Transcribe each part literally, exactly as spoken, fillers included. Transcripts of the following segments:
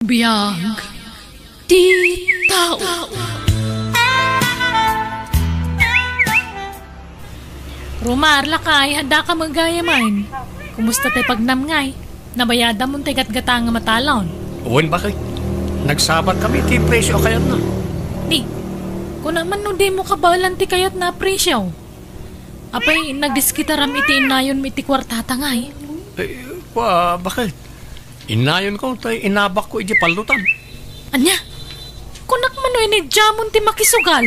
Biag ti tao. Rumar, lakay, adda ka magayam. Kumusta ti pagnamnam? Nabayadam ti gatgatang a matalon? Wen, bakit? Nagsabat kami ti presyo a kayatna. Di, kuna man no di mo kabaelan ti kayatna a presyo. Apay, nagdiskitaram iti innayonmi iti kuartata ngay? Eh, kua, bakit? Innayonko, tay inabakko iti pallotan. Ania? Kunak man no inidiamon ti makisugal?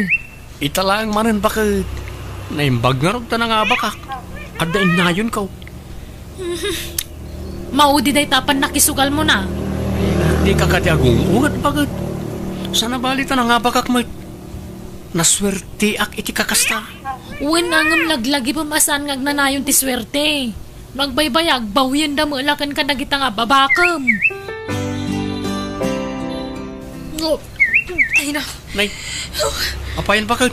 Ita laeng manen, bakit? Naimbag ngarud ta nangabakak. Adda innayonko. Maudi dayta a pannakisugalmona. Dika kadi agung-unget, bakit? Saan a bali ta nangabakak met. Nasuerteak iti kakasta. Wen, ngem laglagipem a saan nga agnanayon ti suerte. No agbaybayag, bawienda met la ken kadagita nga ababakem. Oh, ay na. Nay, apayen, bakit?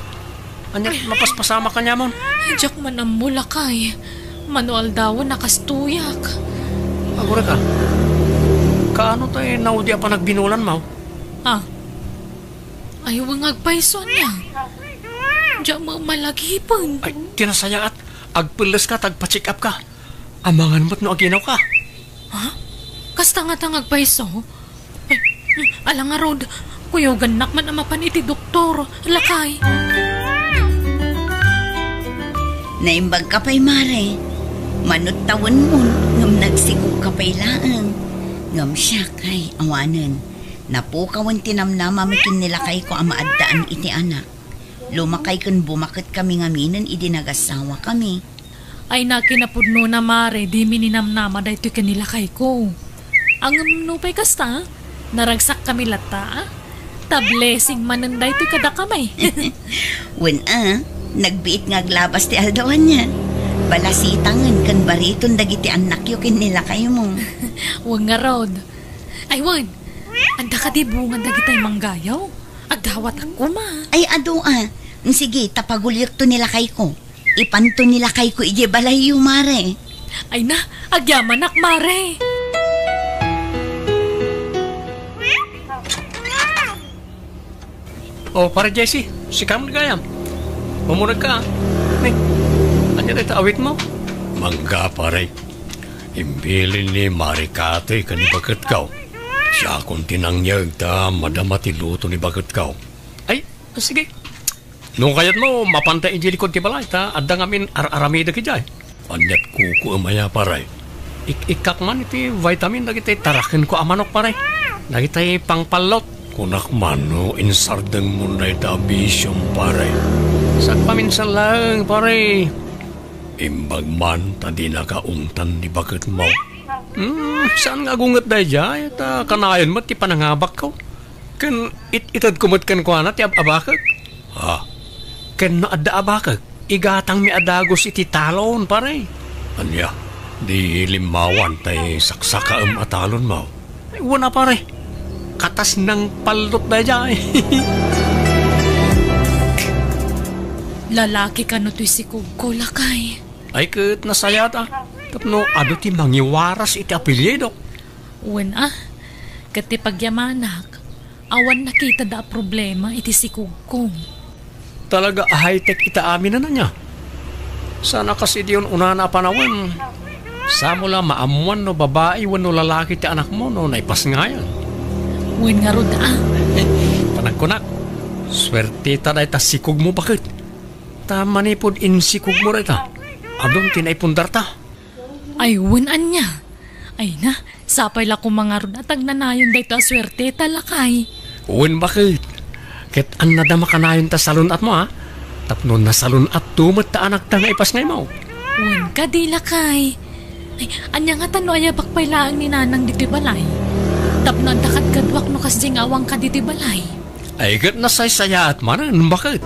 Ania, mapaspasamak kaniamon? Diak man ammo, lakay. Mano aldawen a kastoyak. Agurayka. Kaano tay naudi a panagbinulanmo? Ah. Ay, wen nga agpayso, ania? Diak met malagipen. Ay, ti nasayaat, agpelleska ta agpa-check up ka. Amangan met no aginawka. Ha? Kasta ngata nga agpayso? Ay, mm, ala ngarud, kuyogannak man a mapan iti doktor, lakay. Naimbagka pay, Mare. Mano tawenmon, ngem nagsikogka pay laeng. Ngem siak, ay, awanen. Napukawen ti namnamam ken ni lakayko a maaddaan iti anak. Lumakay ken bumaket kami ngaminen idi nagasawa kami. Ay, nakinapudnona, Mare, dimi ninamnama daytoy ken ni lakayko. Ngem nupay kasta, naragsak kami latta, a? Ta blessing manen daytoy kadakami. Wen a, nagbiit nga aglabas ti aldaw ania. Balasitangen ken bariton dagiti annakyo ken ni lakaymo. Wen ngarud. Ay, wen, adda kadi bunga dagitay manggayo? Agdawatak koma. Ay, adu a. Sige, ta paguliekto ni lakayko. Ipanto ni lakayko idiay balayyo, Mare. Ay na, agyamanak, Mare. O, Pare Jesse, sika met gayam. Umunegka, a. Ni, ania dayta awitmo? Mangga, pare. Imbilin ni Mare Katoy ken ni baketko. Siakon ti nangyeg ta madama ti luto ni baketko. Ay, sige. No kayatmo, mapanta idiay likod ti balay, ta adda ngamin ar-aramidek idiay. Aniat kukuem aya, pare? Ik-ikkak man iti vitamin dagiti tarakenko a manok, pare. Dagitay pangpallot. Kunak man no insardengmon dayta a bisiom, pare. Sagpaminsan laeng, pare. Imbag man ta dinaka ungtan ni baketmo. Hmm, saan nga agunget daydiay, ta kanayon met ti panangabakko. Ken it-itedko met kenkuana ti ab-abakek. Ha? Ken no adda abakek, igatangmi a dagus iti talon, pare. Ania? Di limmawan tay saksakaem a talonmo? Ay, wen a, pare. Katas nangpallot daydiay. Lalaki kano toy sikogko, lakay? Ay, ket nasayaat, a. Tapno adu ti mangiwaras iti apelyidok. Wen a, ket ti pagyamanak, awan nakitada a problema iti sikogko. Talaga a high-tech ita amin a nia. Saan a kas idi un-unana a panawen. Samo la maammuan no babai wenno lalaki ti anakmo no naipasngayan. Wen ngarud a. Panagkunak, suerteta dayta sikogmo, baket. Ta manipud insikogmo dayta, adun ti naipundarta. Ay, wen ania? Ay na, sapay la koma ngarud a tagnanayon dayta a suerteta, lakay. Wen, baket. Ket annada makanayon ta salun-atmo, a? Tapno nasalun-atto met ta anakta nga ipasngaymo. Wen kadi, lakay. Ay, ania ngata no ayabak pay laeng ni nanang ditoy balay? Tapno adda kadkaduak no kasdiay nga awanka ditoy balay. Ay, ket nasaysayaat manen, baket.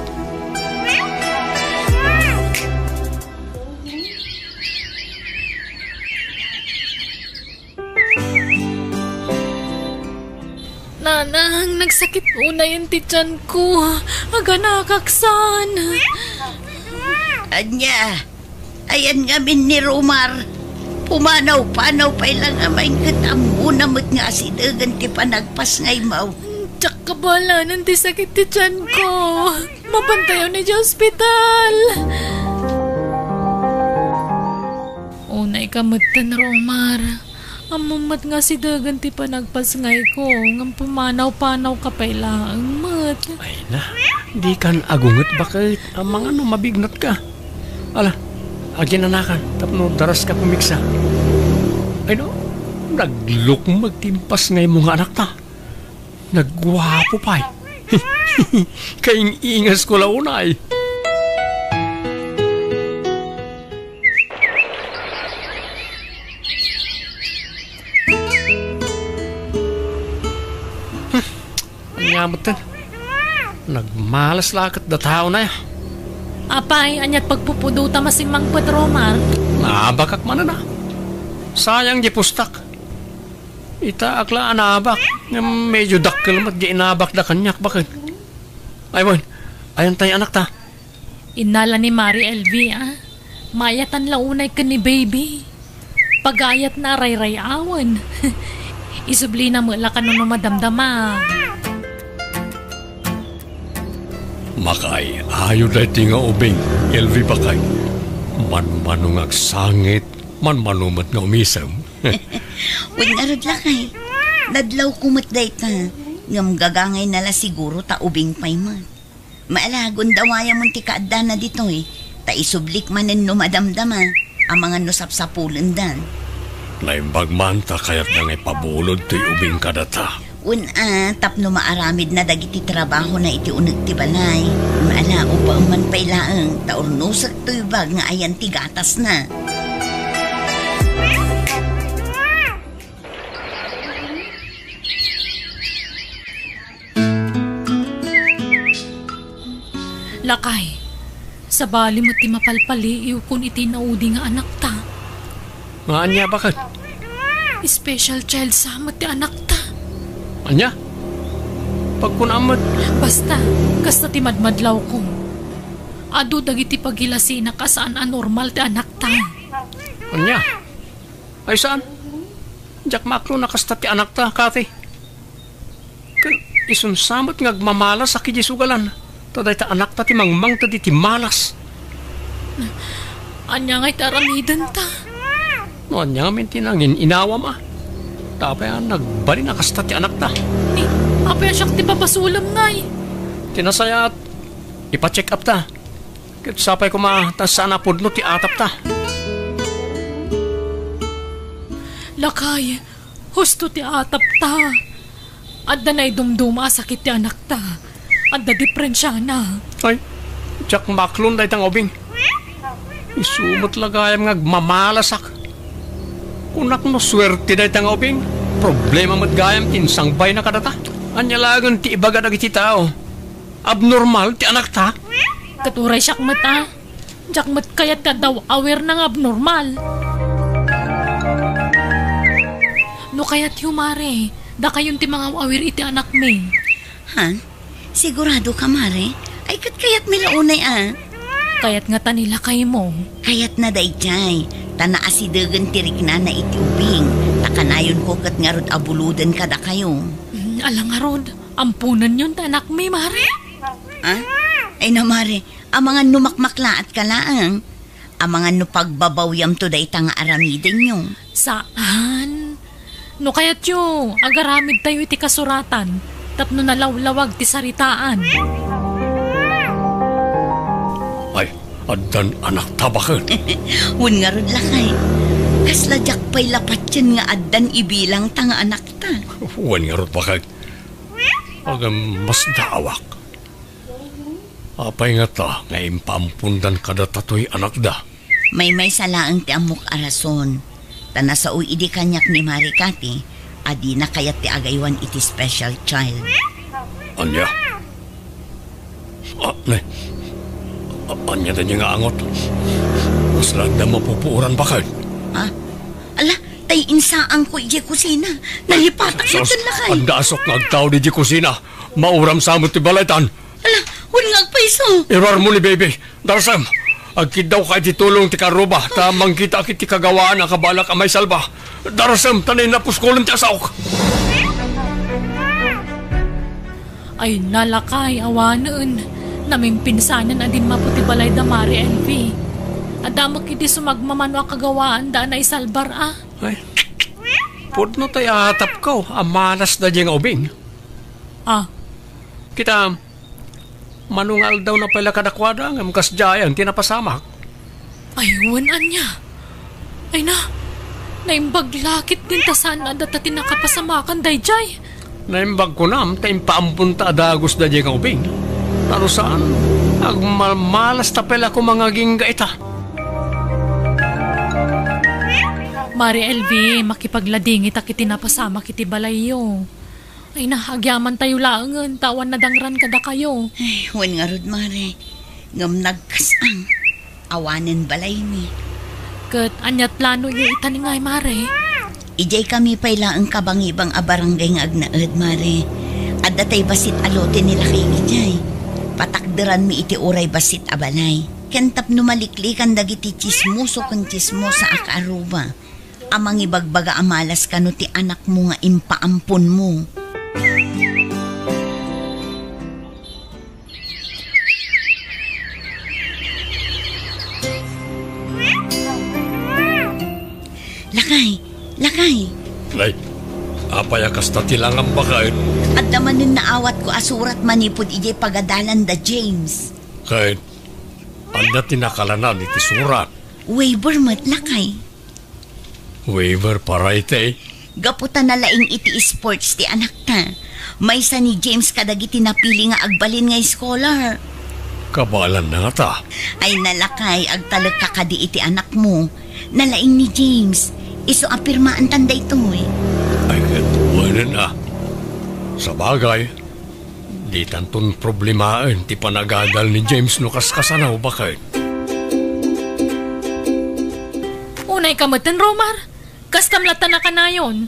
Nanang, nagsakit unayen ti tianko. Aganakak saan. Ania? Ayan ngamin ni Romar. Pumanaw-panaw pay la nga main ket ammona met nga asidegen ti panagpasngaymo. Diak kabalanen ti sakit ti tianko. Mapantayon idiay ospital. Unay ka metten, Romar. Ammom met nga asidegen ti panagpasngayko, ngem pumanaw-panaw ka pay laeng met. Ay na, dikan agunget baket, amangan no mabignatka. Ala, aginanakan tapno daras ka pumigsa. Ay no, naglukmeg ti impasngaymo nga anakta. Nagguapo pay. Kaing-ingas ko la unay. Ania metten? Nagmalas la ket datayo na ya. Apay, aniat pagpupudota masimmangpet, Romar? Naabakak manen a. Sayang di pustak. Itaak la a naabak, ngem medyo dakkel met di inabakda kaniak baket. Ay wen, ayan tay anakta? Innala ni Mari Elvie, a. Maayatan la unay ken ni Baby. Pagayatna a rayrayawen. Isublina met la kano no madamdama. Makay-ayo daytoy nga ubing, Elvie bakay. Manmano nga agsangit, manmano met nga umisem. Wen ngarud lakay, nadlawko met dayta, ngem gagangayna la siguro ta ubing pay met. Maala, gundawayamon ti kaaddana ditoy, ta isublik manen no madamdama, amangan no sapsapulenda. Naimbag man ta kayatda nga ipabulod toy ubing kadata. Wen a, tapno maaramidna dagiti trabahona iti uneg ti balay. Maala, upaem man pay laeng, ta urnosek toy bag nga ayan ti gatasna. Lakay, sabali met ti mapalpaliiwkon iti naudi nga anakta. Nga ania, baket? Special child sa met ti anakta. Ania? Pagkunam met. Basta, kasta ti madmadlawko. Adu dagiti pagilasinak a saan a normal ti anakta. Ania? Ay, saan? Diak maaklon a kasta ti anakta, Kathy. Ken isunsa met nga agmamalasak idiay sugalan, ta dayta anakta ti mangmangted iti malas. Ania ngay ti aramidenta? No ania ngamin ti nangin-inawam a? Ta apay a nagbalin a kasta ti anakta? Ni, apay a siak ti babasolem ngay? Ti nasayaat, ipa-check up ta. Ket sapay koma ta saan a pudno ti atapta. Lakay, husto ti atapta. Adda naidumduma a sakit ti anakta. Adda dipensiana. Ay, diak maaklon dayta nga ubing. Isu met la gayam nga agmamalasak. Kunak no suerte dayta nga ubing, problema met gayam ti insangbayna kadata. Ania laengen ti ibaga dagiti tao? Abnormal ti anakta? Ket uray siak met a. Diak met kayat nga adda aw-awirna nga abnormal. No kayatyo, Mare, dakayon ti mangaw-awir iti anakmi. Ha? Sigurado ka, Mare? Ay, ket kayatmi la unay a. Kayat ngata ni lakaymo. Kayatna daydiay, ta naasidegen ti riknana iti ubing, ta kanayonko ket ngarud a buloden kadakayo. Mm, ala ngarud, amponenyon ti anakmi, Mare. Ah? Ay na, Mare, amangan no makmaklaatka laeng. Amangan no pagbabawiamto dayta nga aramidenyo. Saan? No kayatyo, agaramidtayo iti kasuratan tapno nalawlawag ti saritaan. Ay, addan anakta baket? Wen ngarud, lakay. Kasla diak pay la patien nga addan ibilangta nga anakta. Wen ngarud, baket. Agam, masdaawak. Apay ngata nga impaampondan kadata toy anakda? Maymaysa laeng ti ammok a rason. Ta nasao idi kaniak ni Mare Cathy a dina kayat ti agaywan iti special child. Ania? Ah, ne. A-, ania daydiay nga angot? Kasla adda mapupuoran baket? Ha? Ala, tay insaangko idiay kusina. Nalipatak. Sus, met, lakay. Adda asok nga agtao idiay kusina. Mauram sa met ti balaytan. Ala, wen nga agpayso. Iruarmo ni baby. Darsem. Agkiddawka iti tulong ti karuba, ta mangkitaak iti kagawaan a kabalak a maisalba. Darasem, ta nainapuskolon ti asaok. Ay, nalakay, awanen. Namimpinsanen a dimmapo ti balay da Mari Elvi. Adda met idi sumagmamano a kagawaanda a naisalbar a. Ay, pudno tay atapko a malas da diay nga ubing. Ah. Kita, mano nga aldaw na pay la kadakuada, ngem kasdiay ti napasamak. Ay, wen ania? Ay na, naimbag lakit din ta saan a data ti nakapasamakan daydiay. Naimbag kunam ta impaamponta a dagus daydiay nga ubing. Ta no saan, agmalmalas ta pay la koma nga agingga ita. Mari Elvi, makipagladingitak iti napasamak iti balayyo. Ay na, agyamantayo laengen, ta awan nadangran kadakayo. Ay, wen ngarud, Mare. Ngem nagkas-am. Awanen balaymi. Ket aniat planoyo ita ni ngay, Mare? Idiay kami pay laeng kabangibang a barangay nga agnaed, Mare. Adda tay bassit a lote ni lakay idiay. Patakderanmi iti uray bassit a balay. Ken tapno maliklikan dagiti tsismoso ken tsismosa a kaaruba a mangibagbaga a malas kano ti anakmo nga impaamponmo. Lakay, lakay. Ay, apay a kasta ti langam, baket? Adda manen naawatko a surat manipud idiay pagadalan da James. Ket ania ti nakalanan iti surat? Waiver met, lakay. Waiver para iti? Gapu ta nalaing iti sports ti anakta. Maysa ni James kadagiti napili nga agbalin nga scholar. Kabaelanna ngata? Ay, nalakay, agtalekka kadi iti anakmo. Nalaing ni James. Isu a pirmaantan daytoy. Ay, ket wen a. Sabagay, ditanton problemaen ti panagadal ni James no kaskasano, baket. Unayka metten, Romar. Kastam latta nakanayon.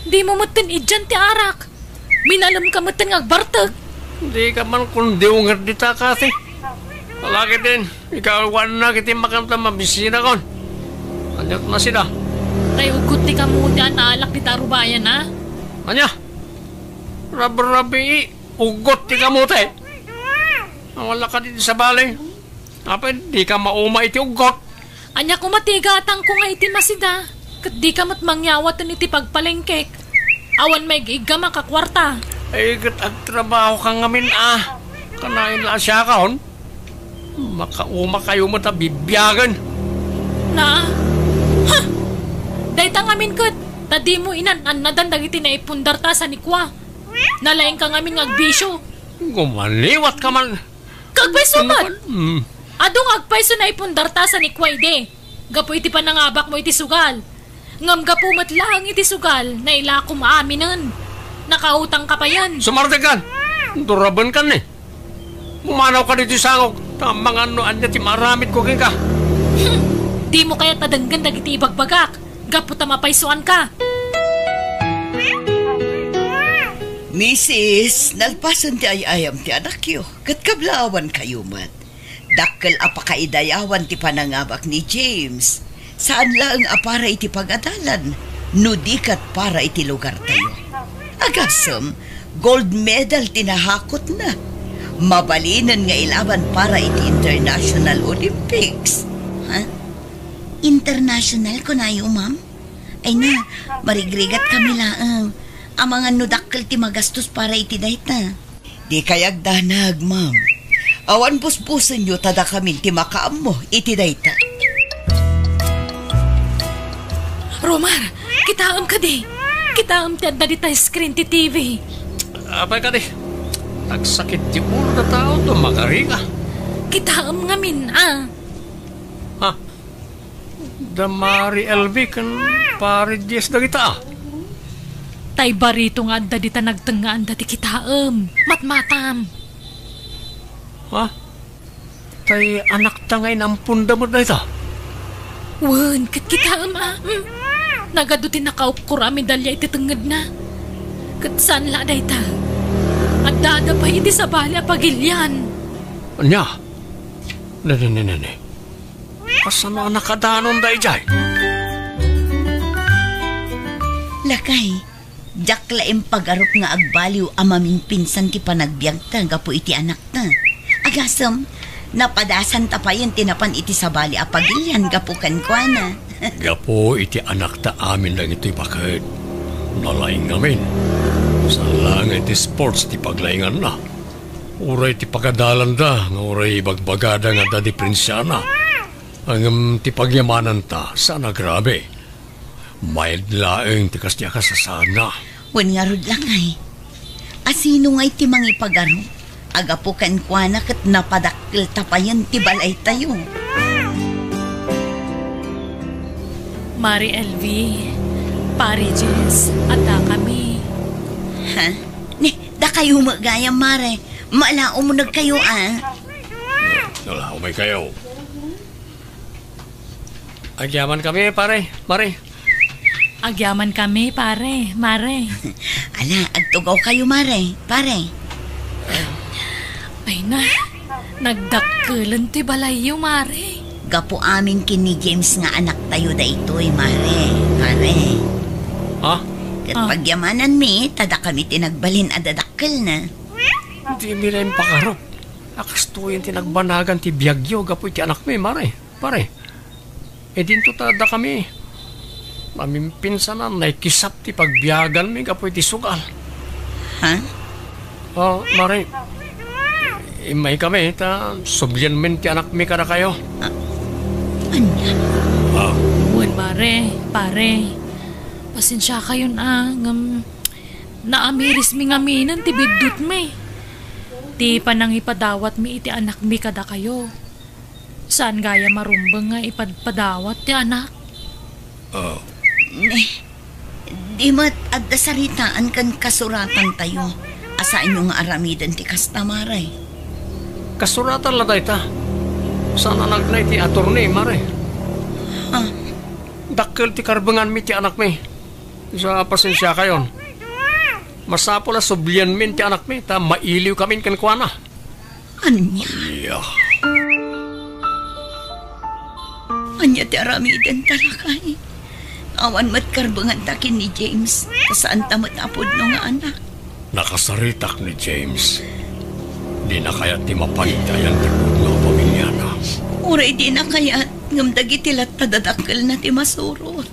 Dimo metten idian ti arak. Minalemka metten nga agbartek. Dika man kundiw ngerdita, Kati. Alakiden, ikaw wannak iti makanta mabisinakon. Aniat na sida? Tay uggot ti kamote a naalak dita rubayan, a? Ania? Rabrabii, uggot ti kamote? Awan la kadi ti sabali. Apay, dika mauma iti uggot? Ania koma ti igatangko nga iti masida? Ket dika met mangyawaten iti pagpalengkek. Awan maig-iggam a kakuarta. Ay, ket agtrabahoka ngamin a. Kanayon la a siakon. Makaumakayo met a bibiagen. Na? Ha! Dayta ngamin ket, ta dimo inan-annadan dagiti naipundarta sa ni Kwa. Nalaingka ngamin nga agbisio. Gumaliwat ka man. Kagpayso met! Mm. Adu nga agpayso naipundarta sa ni Kwa idi. Gapu iti panangabakmo iti sugal. Ngem gapu met laeng iti sugal, nailakom aminen. Nakautangka payen. Sumartekan! Durabenkan ni. Pumanawka ditoy sangok, ta amangan no ania ti maaramidko kenka. Hmm. Dimo kayat a denggen dagiti ibagbagak, gapu ta mapaysoanka. Misis, nalpasen ti ay-ayam ti anakyo, ket kablaawankayo met. Dakkel a pakaidayawan ti panangabak ni James. Saan laeng a para iti pagadalan, no di ket para iti lugartayo. Agasem, gold medal ti nahakotna. Mabalinen nga ilaban para iti International Olympics. Ha? International, kunayo, ma'am? Ay na, marigrigat kami laeng. Amangan no dakkel ti magastos para iti dayta. Dikay agdanag, ma'am. Awan busbusenyo ta dakamin ti makaammo iti dayta. Romar, kitaem kadi. Kitaem ti adda dita screen ti T V. Apay kadi? Agsakit ti ulo da tao, dumakari ka. Kitaem ngamin, a. Ha? Da Mari Elvi ken Pari Diaz dagita, a. Tay barito nga adda dita nagtengngaanda ti kitaem. Matmatam. Ha? Tay anakta nga inamponda met dayta? Wen, ket kitaem, a. Mm. Nagadu ti nakaukkor a medalya iti tengngedna. Ket saan la dayta. Addada pay iti sabali a pagilian. Ania? Ne, ne, ne, ne, ne. Kasano a nakadanonda idiay? Lakay, diak la impagarup nga agbaliw a mamimpinsan ti panagbiagta gapu iti anakta. Agasem, napadasanta payen ti napan iti sabali a pagilian gapu kenkuana. Gapu iti anakta amin dagitoy baket. Nalaing ngamin. Saan laeng iti sports ti paglainganna. Uray ti pagadalanda nga uray ibagbagada nga adda diprensiana. Ngem ti pagyamananta, saan a grabe. Mayat laeng ti kasdi a kasasaadna. Wen ngarud, lakay. Asino ngay ti mangipagarup? Agapu kenkuana ket napadakkelta payen ti balaytayo. Mare Elvie, Pare Jess, addakami. Ha? Ni, dakayo met gayam, Mare. Mala, umunegkayo, a. Ala, umaykayo. Agyamankami, pare, mare. Agyamankami, pare, mare. Ala, agtugawkayo, mare, pare. Ay na, nagdakkelen ti balayyo, mare. Gapu amin ken ni James nga anaktayo daytoy, mare, pare. Ha? Ket Ah. pagyamananmi, ta dakami ti nagbalin a dadakkelna. Dimi la impakarup a kastoyen ti nagbanagan ti biagyo gapu iti anakmi, mare. Pare, idinto ta dakami. Mamimpinsanan, naikisap ti pagbiaganmi gapu iti sugal. Ha? Oh, mare, immaykami ta sublianmin ti anakmi kadakayo. Ah, ania? Ah. Wen, mare, pare, pasensiakayon a, ngem naamirismi ngaminen ti biddutmi. Ti panangipadawatmi iti anakmi kadakayo. Saan gayam a rumbeng nga ipadpadawat ti anak? Ah. Ni, di met adda saritaan ken kasuratantayo a saanyo nga aramiden ti kasta, mare. Kasuratan la dayta. Saan a nagna iti attorney, mare. Ah. Dakkel ti karbenganmi ti anakmi. Sa pasensiakayon. Masapul a sublianmin ti anakmi, ta mailiwkamin kenkuana. Ania? Ania? Ania ti aramidenta, lakay? Awan met karbenganta ken ni James, ta saanta met a pudno nga anak. Nakasaritak ni James. Dina kayat ti mapan iti ayan ti pudno a pamiliana. Uray dina kayat, ngem dagiti latta dadakkelna ti masurot.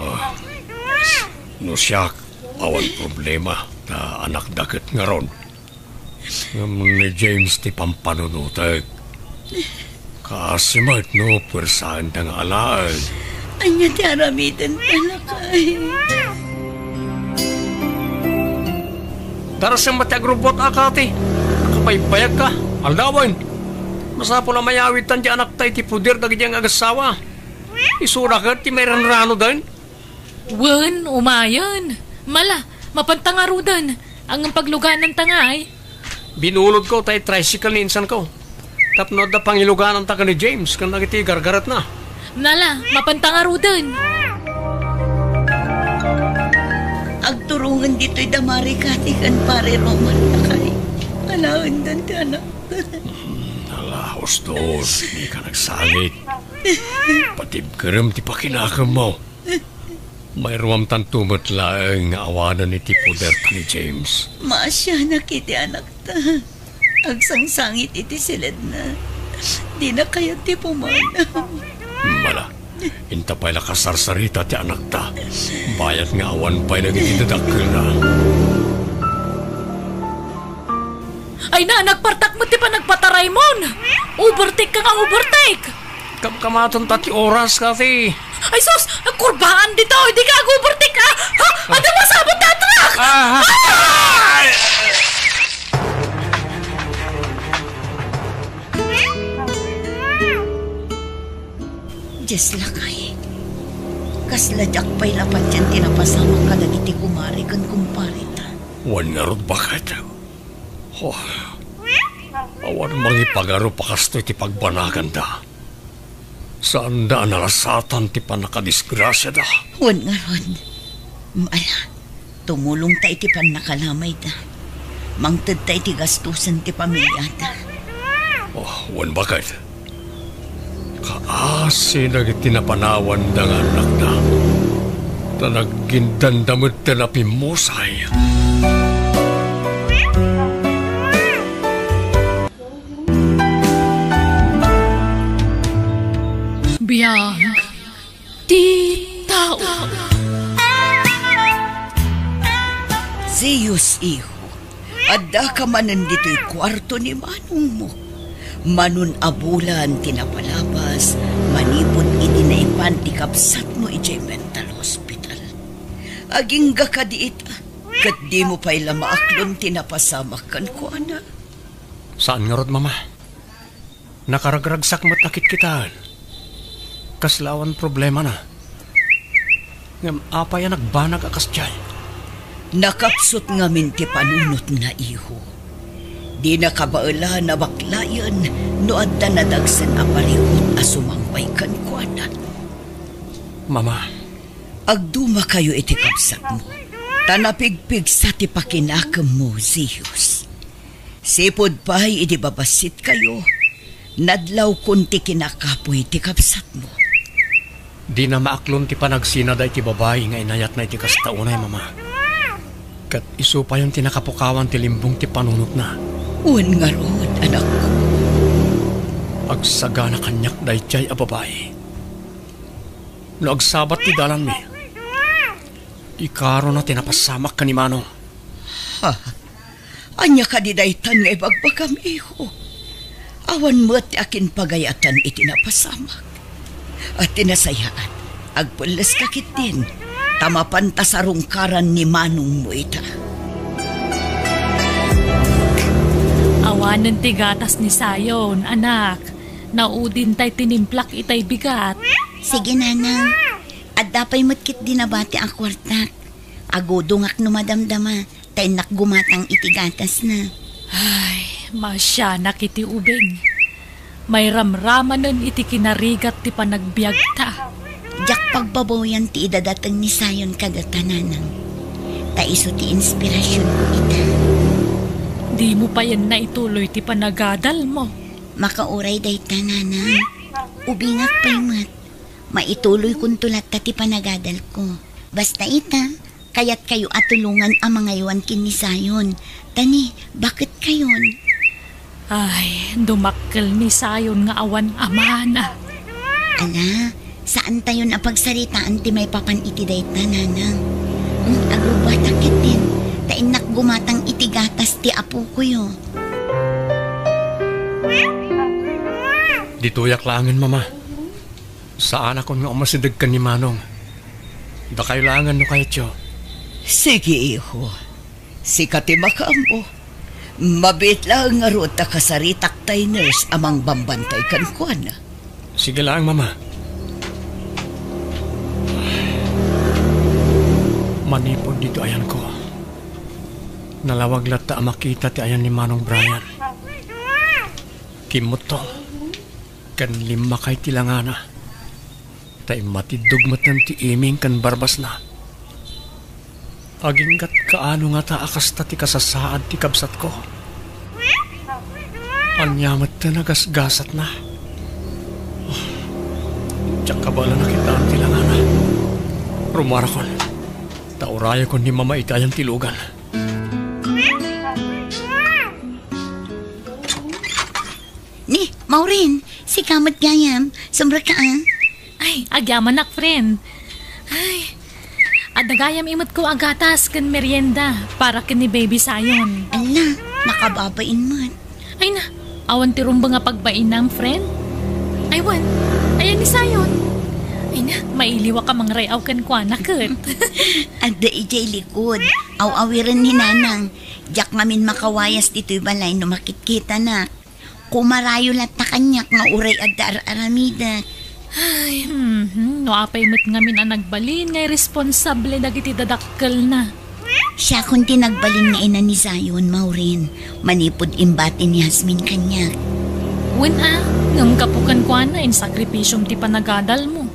Ah. No siak, awan problema, ta anakda ket ngarud. Ngem ni James ti pampanunotek. Kaasi met no puersaenta nga alaen. Ania ti aramiden, lakay? Darasem met ti agrubbuat a, Kati. Nakabaybayagka. Aldawen. Masapul a mayawidtan ti anakta iti poder dagiti nga agassawa. Isuna ket ti mairanranoden. Wen, umayen. Mala, mapanta ngaruden. Ngem paglugananta ngay. Binulodko tay tricycle ni insanko. Tapno adda pangilugananta ken ni James ken dagiti gargaretna. Mala, mapanta ngaruden. Agturongen ditoy da Mare Kati ken Pare Roman, lakay. Alaendan ti anak. Hmm, ala, ustos, dika nagsangit. Patibkerem ti pakinakemmo. Mairuamtanto met laeng nga awanen iti poderta ni James. Maasianak iti anakta. Agsangsangit iti siledna. Dina kayat ti pumanaw. Mala, inta pay la kasarsarita ti anakta. Bayat nga awan pay dagiti dadakkelna. Ay na, nagpartak met ti panagpataraymon. Overtake ka nga overtake. Kamkamatenta ti oras, Kati. Ay sus, kurbaan ditoy. Dika ag-overtake, ah. Ha? Adda masabot a truck! Ah! Ah! Dios, lakay. Kasla diak pay la patien ti napasamak kadagiti kumare ken kumpareta. Wen ngarud, baket. Oh, awan mangipagarup a kastoy ti pagbanaganda. Saanda a narasatan ti pannakadisgrasiada. Wen ngarud, ala, tumulongta iti pannakalamayda. Mangtedta iti gastusen ti pamiliada. Oh, wen baket. Kaasi dagiti napanawanda nga annakda, ta nagindanda met ti napimmusay. Biag ti tao. Zeus, iho, addaka manen ditoy kuarto ni manongmo. Manon a bulan ti napalabas manipud idi naipan ti kabsatmo idiay mental hospital. Agingga kadi ita, ket dimo pay la maaklon ti napasamak kenkuana. Saan ngarud, Mama. Nakaragragsak met a kitkitaen. Kasla awan problemana. Ngem apay a nagbanag a kasdiay? Nakapsut ngamin ti panunotna, iho. Dina kabaelan a baklayen no adda nadagsen a pariut a sumangpay kenkuana. Mama. Agdumakayo iti kabsatmo, ta napigpigsa ti pakinakemmo, Zeus. Sipud pay idi babassitkayo, nadlawkon ti kinakapuy ti kabsatmo. Dina maaklon ti panagsina daytoy babai nga inayatna iti kasta unay, Mama. Ket isu payen ti nakapukawan ti limbong ti panunotna. Wen ngarud, anakko. Agsagana kaniak daytoy a babai. No agsabat ti dalanmi, ikarona ti napasamak ken ni Manong. Ha? Ania kadi daytan nga ibagbagam, iho? Awan met ti akinpagayatan iti napasamak. A, ti nasayaat, agpelleska ketdin, ta mapanta sarungkaran ni manongmo ita. Awanen ti gatas ni Zion, anak. Naudin tay tinimplak itay bigat. Sige, nanang. Adda pay met ketdi nabati a kuartak. Agudongak no madamdama, ta innak gumatang iti gatasna. Ay, maasianak iti ubing. Mairamramanen iti kinarigat ti panagbiagta. Diak pagbabawian ti idadateng ni Zion kadata, nanang. Ta isu ti inspirasionko ita. Dimo payen naituloy ti panagadalmo. Makauray dayta, nanang. Ubingak pay met. Maituloykonto latta ti panagadalko. Basta ita, kayatkayo a tulongan a mangaywan ken ni Zion. Ta ni, baketkayon? Ay, dumakkel ni Zion nga awan amana. Ala, saantayon a pagsaritaan ti maipapan iti dayta, nanang. Hmm, agrubbuatak ketdin, ta innak gumatang iti gatas ti apokoyo. Ditoyak laengen, Mama. Saanakon nga umasideg ken ni Manong. Dakayo laengen no kayatyo. Sige, iho. Sika ti makaammo. Mabiit laeng ngarud ta kasaritak tay nurse a mangbambantay kenkuana. Sige laeng, Mama. Manipud ditoy ayanko, nalawag latta a makita ti ayan ni Manong Brian. Kimmutto. Ken limmakay ti langana, ta immatiddog metten ti iming ken barbasna. Aginggat kaano ngata a kasta ti kasasaad ti kabsatko? Ania metten a gasgasatna? Diak kabaelan a kitaan ti langana. Rumuarakon, ta urayakon ni Mama iti ayan ti lugan. Ni, Maureen, sika met gayam. Sumrekka, a. Ay, agyamanak, friend. Ay, adda gayam imetko a gatas ken merienda para ken ni Baby Zion. Ala, nakababain met. Ay na, awan ti rumbeng a pagbainam, friend? Ay wen, ayan ni Zion. Ay na, mailiwak a mangray-aw kenkuana ket. Adda idiay likod. Aw-awiren ni Nanang. Diak ngamin makawayas ditoy balay no makitkitanak. Kumarayo latta kaniak nga uray adda ar-aramidek. Ay, mhm. No apay met ngamin a nagbalin nga irresponsable dagiti dadakkelna. Siakon ti nagbalin nga ina ni Zion, Maureen, manipud imbati ni Jasmine kaniak. Wen a, ngem gapu kenkuana, insakripisiom ti panagadalmo.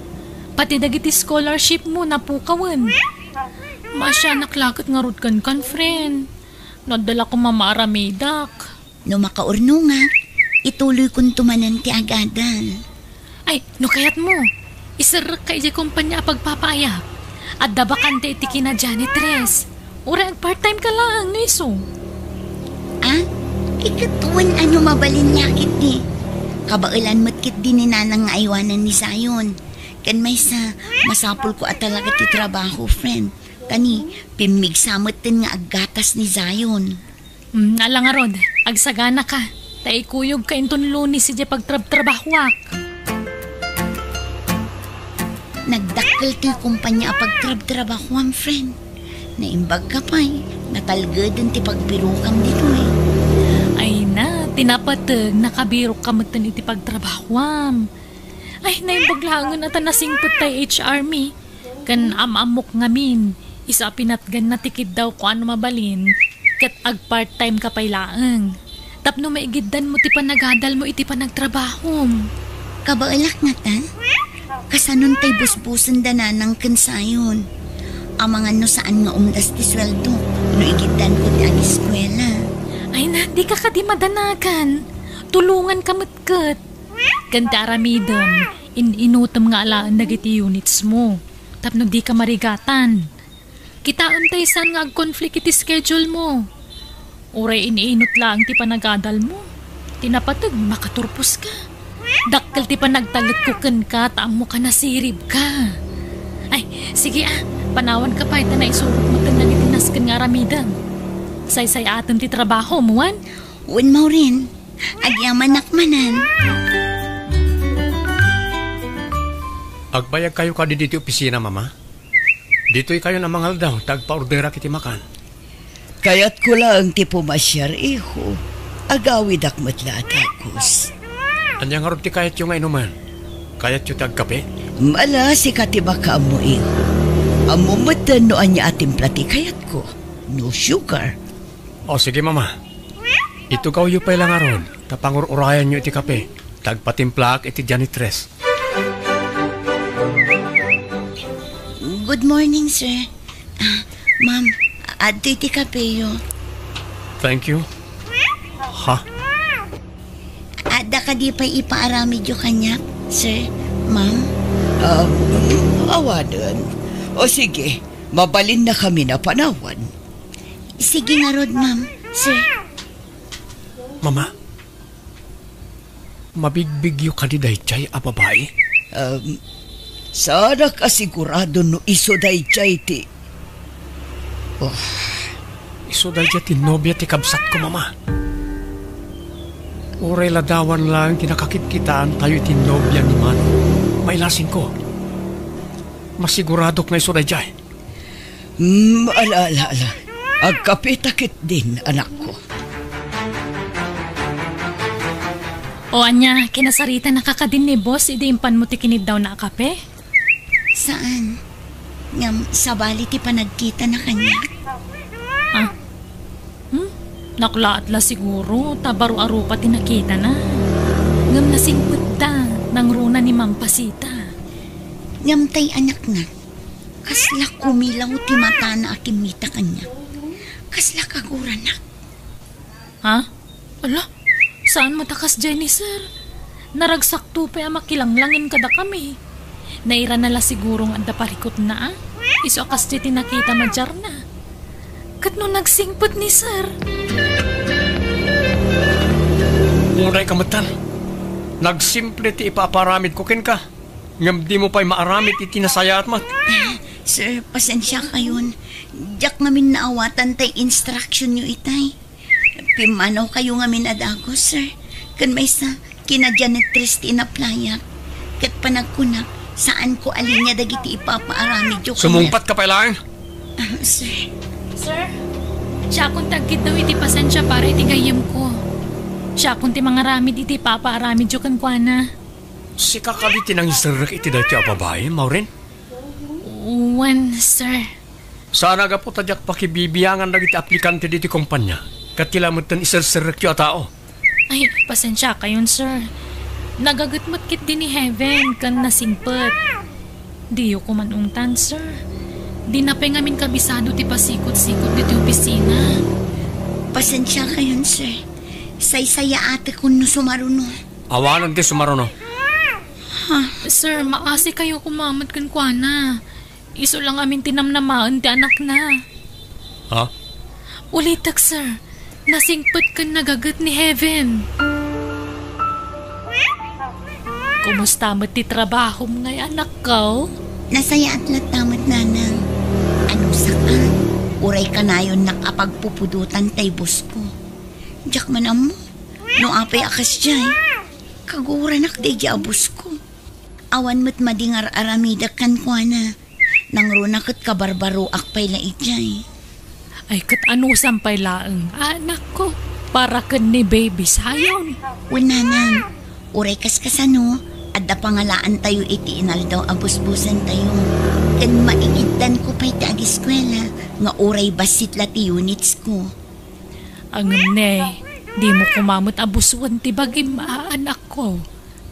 Pati dagiti scholarshipmo, napukawen. Maasianak la ket ngarud kenkan, friend. No adda la koma maaramidak. No makaurnongak, ituloykonto manen ti agadal. Ay, no kayatmo, iserrekka idiay kompania a pagpapaayap. Adda bakante iti kina-janitress. Uray agpart-time ka laeng no isu. Ah? Iket wen a no mabalin la ketdi. Kabaelan met ketdi ni Nanang nga aywanen ni Zion. Ken maysa, masapulko a talaga ti trabaho, friend. Tani, pimmigsa metten nga aggatas ni Zion. Hmm, ala ngarud, agsaganaka. Ta ikuyogka inton Lunes idiay pagtrabtrabahoak. Nagdakkel ti kompania a pagtrabtrabahoam, friend. Naimbagka pay, natalgeden ti pagbirokam ditoy. Ay na, ti napateg, nakabirokka metten iti pagtrabahoam. Ay, naimbag laengen a ta nasingpet tay H R mi. Ken am-ammok ngamin, isu a pinatganna ti kiddawko a no mabalin, ket agpart-time ka pay laeng. Tapno maigiddanmo ti panagadalmo iti panagtrabahom. Kabaelak ngata? Kasanon tay busbusen da Nanang ken Zion? Amangan no saan nga umdas ti sueldo no igiddanko ti ageskuela. Ay na, dika kadi madanagan. Tulonganka met ket. Ken ti aramidem, in-inutem nga alaen dagiti units mo, tapno dika marigatan. Kitaem tay saan nga ag-conflict iti schedule mo. Uray in-inut laeng ti panagadal mo. Ti napateg, makaturpos ka. Dakkel ti panagtalekko kenka, ta ammo ka nasirib ka. Ay, sige a, panawan ka pay, ta naisurot mo ten dagiti nasken nga aramidem. Saysay-atem ti trabaho mo, wen? Wen, Maureen. Agyamanak manen. Agbayag kayo kadi ditoy opisina, Mama? Ditoy kayo a mangaldaw ta agpaorderak iti makan. Kayatko laeng ti pumasiar, iho. Agawidak met la a dagus. Ania ngarud ti kayatyo nga inumen? Kayatyo ti agkape? Ala, sika ti makaammo, iho. Ammom metten no ania a timpla ti kayatko. No sugar. O, sige, Mama. Itugawyo pay la ngarud, ta pangur-urayanyo iti kape, ta agpatimplaak iti janitress. Good morning, sir. Ah, ma'am, adtoy ti kapeyo. Thank you. Ha? Adda kadi pay ipaaramidyo kaniak, sir, ma'am? Um, awanen. O sige, mabalinnakamin a panawan. Sige ngarud, ma'am, sir. Mama, mabigbigyo kadi daydiay a babai? Um, saanak a sigurado no isu daydiay ti, oh. Isu daydiay ti nobia ti kabsatko, Mama. Uray ladawan laeng ti nakakitkitaantayo iti nobia ni Mano. Mailasingko. Masiguradok nga isu daydiay. Hmm, ala, ala, ala. Agkapeta ketdin, anakko. O ania, kinasaritanaka kadin ni boss idi impanmo ti kiniddawna a kape? Saan. Ngem sabali ti panagkitana kaniak. Ah? Hmm? Naklaat la siguro, ta baro a rupa ti nakitana. Ngem nasingpetda, nangruna ni Ma'am Pasita. Ngem tay anakna, kasla kumilaw ti matana a kimmita kaniak. Kasla kaguranak. Ha? Ala, saan met a kasdiay ni sir? Naragsakto pay a makilanglangen kadakami. Nairana la siguro nga adda parikutna, a? Isu a kasdiay ti nakita madiarna. Ket no nagsingpet ni sir? Unay ka metten. Nagsimple ti ipaaparamidko kenka. Ngem dimo pay maaramid iti nasayaat met. Sir, pasensiakayon. Diak ngamin naawatan tay instructionyo itay. Pimmanawkayo ngamin a dagus, sir. Ken maysa, kina-janitress ti inaplayak. Ket panagkunak, saanko a linia dagiti ipapaaramidyo kaniak. Sumungpet ka pay laeng? Ah, sir. Sir, siakon ti agkiddaw iti pasensia para iti gayyemko. Siakon ti mangaramid iti ipapaaramidyo kenkuana. Sika kadi ti nangiserrek iti daytoy a babai, Maureen? Wen, sir. Saan a gapu ta diak pakibibiangan dagiti aplikante ditoy kompania, ket ti lametten iserserrekyo a tao. Ay, pasensiakayon, sir. Nagaget met ketdi ni Heaven ken nasingpet. Diyo koma ungtan, sir. Dina pay ngamin kabisado ti pasikot-sikot ditoy opisina. Pasensiakayon, sir. Saysayaatekon no sumaruno. Awanen ti sumaruno. Ah, Sir, maasikayo koma met kenkuana. Isu la ngamin ti namnamaen ti anakna. Ha? Ulitek, sir. Nasingpet ken nagaget ni Heaven. Kumusta met ti trabahom ngay, anakko? Nasayaat latta met, nanang. Anusak a, uray kanayonnak a pagpupudotan tay bosko. Diak man ammo no apay a kasdiay. Kaguranak daydiay a bosko. Awan met madi nga ar-aramidek kenkuana. Nangruna ket kabarbaroak pay la idiay. Ay, ket anusam pay laeng, anakko, para ken ni Baby Zion. Wen, nanang, uray kaskasano, adda pangalaantayo iti inaldaw a busbusantayo. Ken maikidtanko pay ti ageskuela nga uray bassit la ti unitsko. Ngem ne, dimo koma met a busuen ti bagim, a, anakko,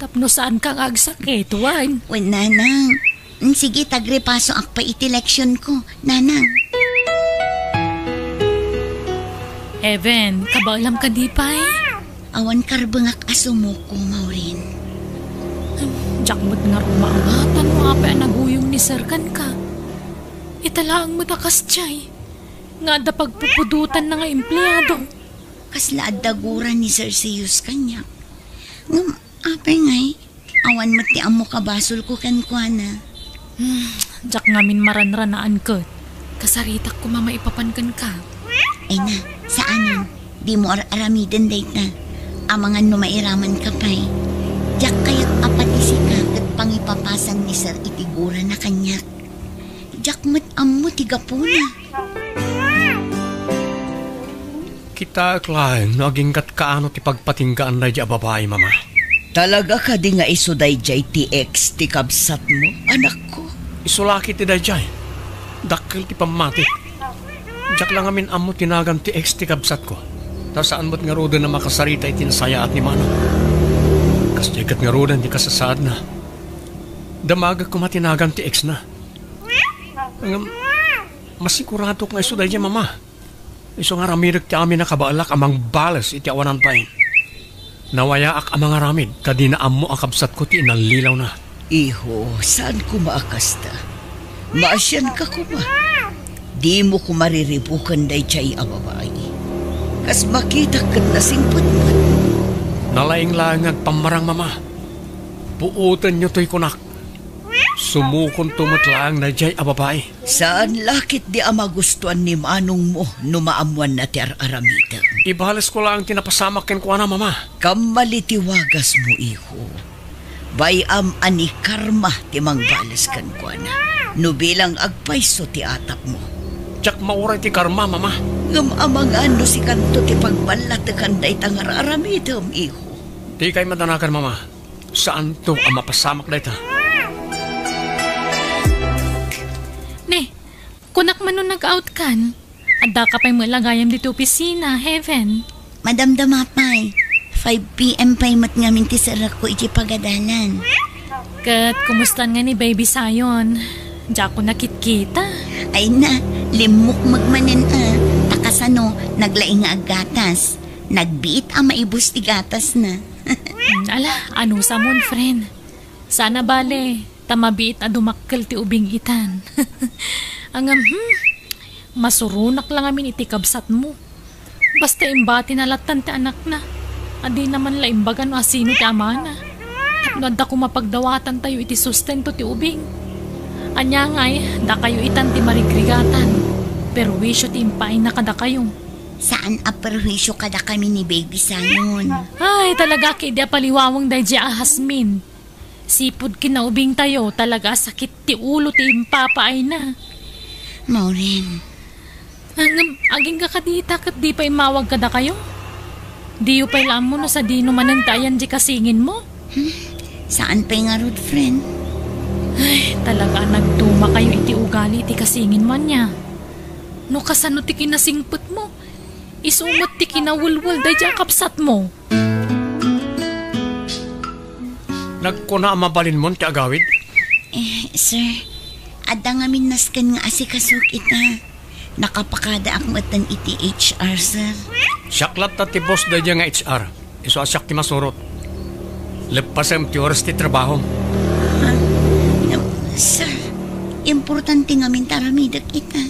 tapno saanka nga agsakit, wen? Wen, nanang. Mm, sige, tagrepasoak pay iti leksionko, nanang. Heaven, kabaelam kadi pay? Awan karbengak a sumuko, Maureen. Diak met ngarud maawatan no apay a naguyong ni Sir kenka. Ita laeng met a kasdiay nga adda pagpupudotanna nga empleado. Kasla adda gura ni Sir Zeus kaniak. Ngem apay ngay, awan met ti ammo kabasolko kenkuana. Hmm, diak ngamin maranranaan ket kasaritak koma maipapan kenka. Ay na, saanen. Dimo ar-aramiden dayta. Amangan no mairamanka pay. Diak kayat a pati sika ket pangipapasan ni Sir iti gurana kaniak. Diak met ammo ti gapuna. Kitaek laeng no agingga't kaano ti pagpatinggaan daydiay a babai, Mama. Talaga kadi nga isu daydiay ti ex ti kabsatmo, anakko? Isu la ketdi daydiay. Dakkel ti pammati. Diak la ngamin ammo ti nagan ti ex ti kabsatko. Ta saan met ngaruden a makasarita iti nasayaat ni Manong. Kasdiay ket ngaruden ti kasasaadna. Damagek koma ti nagan ti exna. Ngem, masiguradok nga isu daydiay, Mama. Isu nga aramidek ti amin a kabaelak a mangbales iti awanan pay. Nawayaak a mangaramid ta dina ammo a kabsatko ti inallilawna. Iho, saan koma a kasta? Maasianka koma. Dimo koma riribuken daydiay a babai. Kas makitak ket nasingpet met. Nalaing laeng nga agpammarang, Mama. Puotenyo toy kunak. Sumukonto met laeng daydiay a babai. Saan la ketdi a magustuan ni manongmo no maammoanna ti ar-aramidem. Ibalesko laeng ti napasamak kenkuana, Mama. Kammali ti wagasmo, iho. Bay-am a ni karma ti mangbales kenkuana no bilang agpayso ti atapmo. Diak mauray ti karma, Mama. Ngem amangan no sikanto ti pagballatekan dayta nga ar-aramidem, iho. Dikay madanagan, Mama. Saanto a mapasamak dayta. Ne, kunak man no nag-out kan? Addaka pay met la gayam ditoy opisina, Heaven. Madamdama pay. Five P M pay met ngamin ti serekko iti pagadalan. Ket kumustan nga ni Baby Zion? Diakon nakitkita. Ay na, limmukmeg manen a. Ta kasano, naglaing nga aggatas. Nagbiit a maibus ti gatasna. Hmm, ala, anusamon, friend? Saan a bale, ta mabiit a dumakkel ti ubing itan. Ngem, hmm, masuronak la ngamin iti kabsatmo. Basta imbatina lattan ti anakna. A dina man la imbaga no asino ti amana. Tapno adda koma pagdawatantayo iti sustento ti ubing. Ania ngay, dakayo itan ti marigrigatan. Perwisyo ti impaayna kadakayo. Saan a perwisyo kadakami ni Baby Zion. Ay, talaga, ket idi a paliwaweng daydiay a Jasmine. Sipud kinaubingtayo, talaga a sakit ti ulo ti impapaayna. Maureen. Ngem, agingga kadita ket di pay immawag kadakayo? Diyo pay la ammo no sadino manen ti ayan di kasinginmo? Hmm? Saan pay ngarud, friend? Ay, talaga a nagdumakayo iti ugali ti kasinginmo ania. No kasano ti kinasingpetmo, isu met ti kinawelwel daydiay a kabsatmo. Nagkuna a mabalinmon ti agawid? Eh, sir, adda ngamin nasken nga asikasok ita. Nakapakadaak metten iti H R, sir. Siak latta ti boss daydiay nga H R. Isu a siak ti masurot. Leppasem ti oras ti trabaho. Ah, no, sir, importante ngamin ti aramidek ita.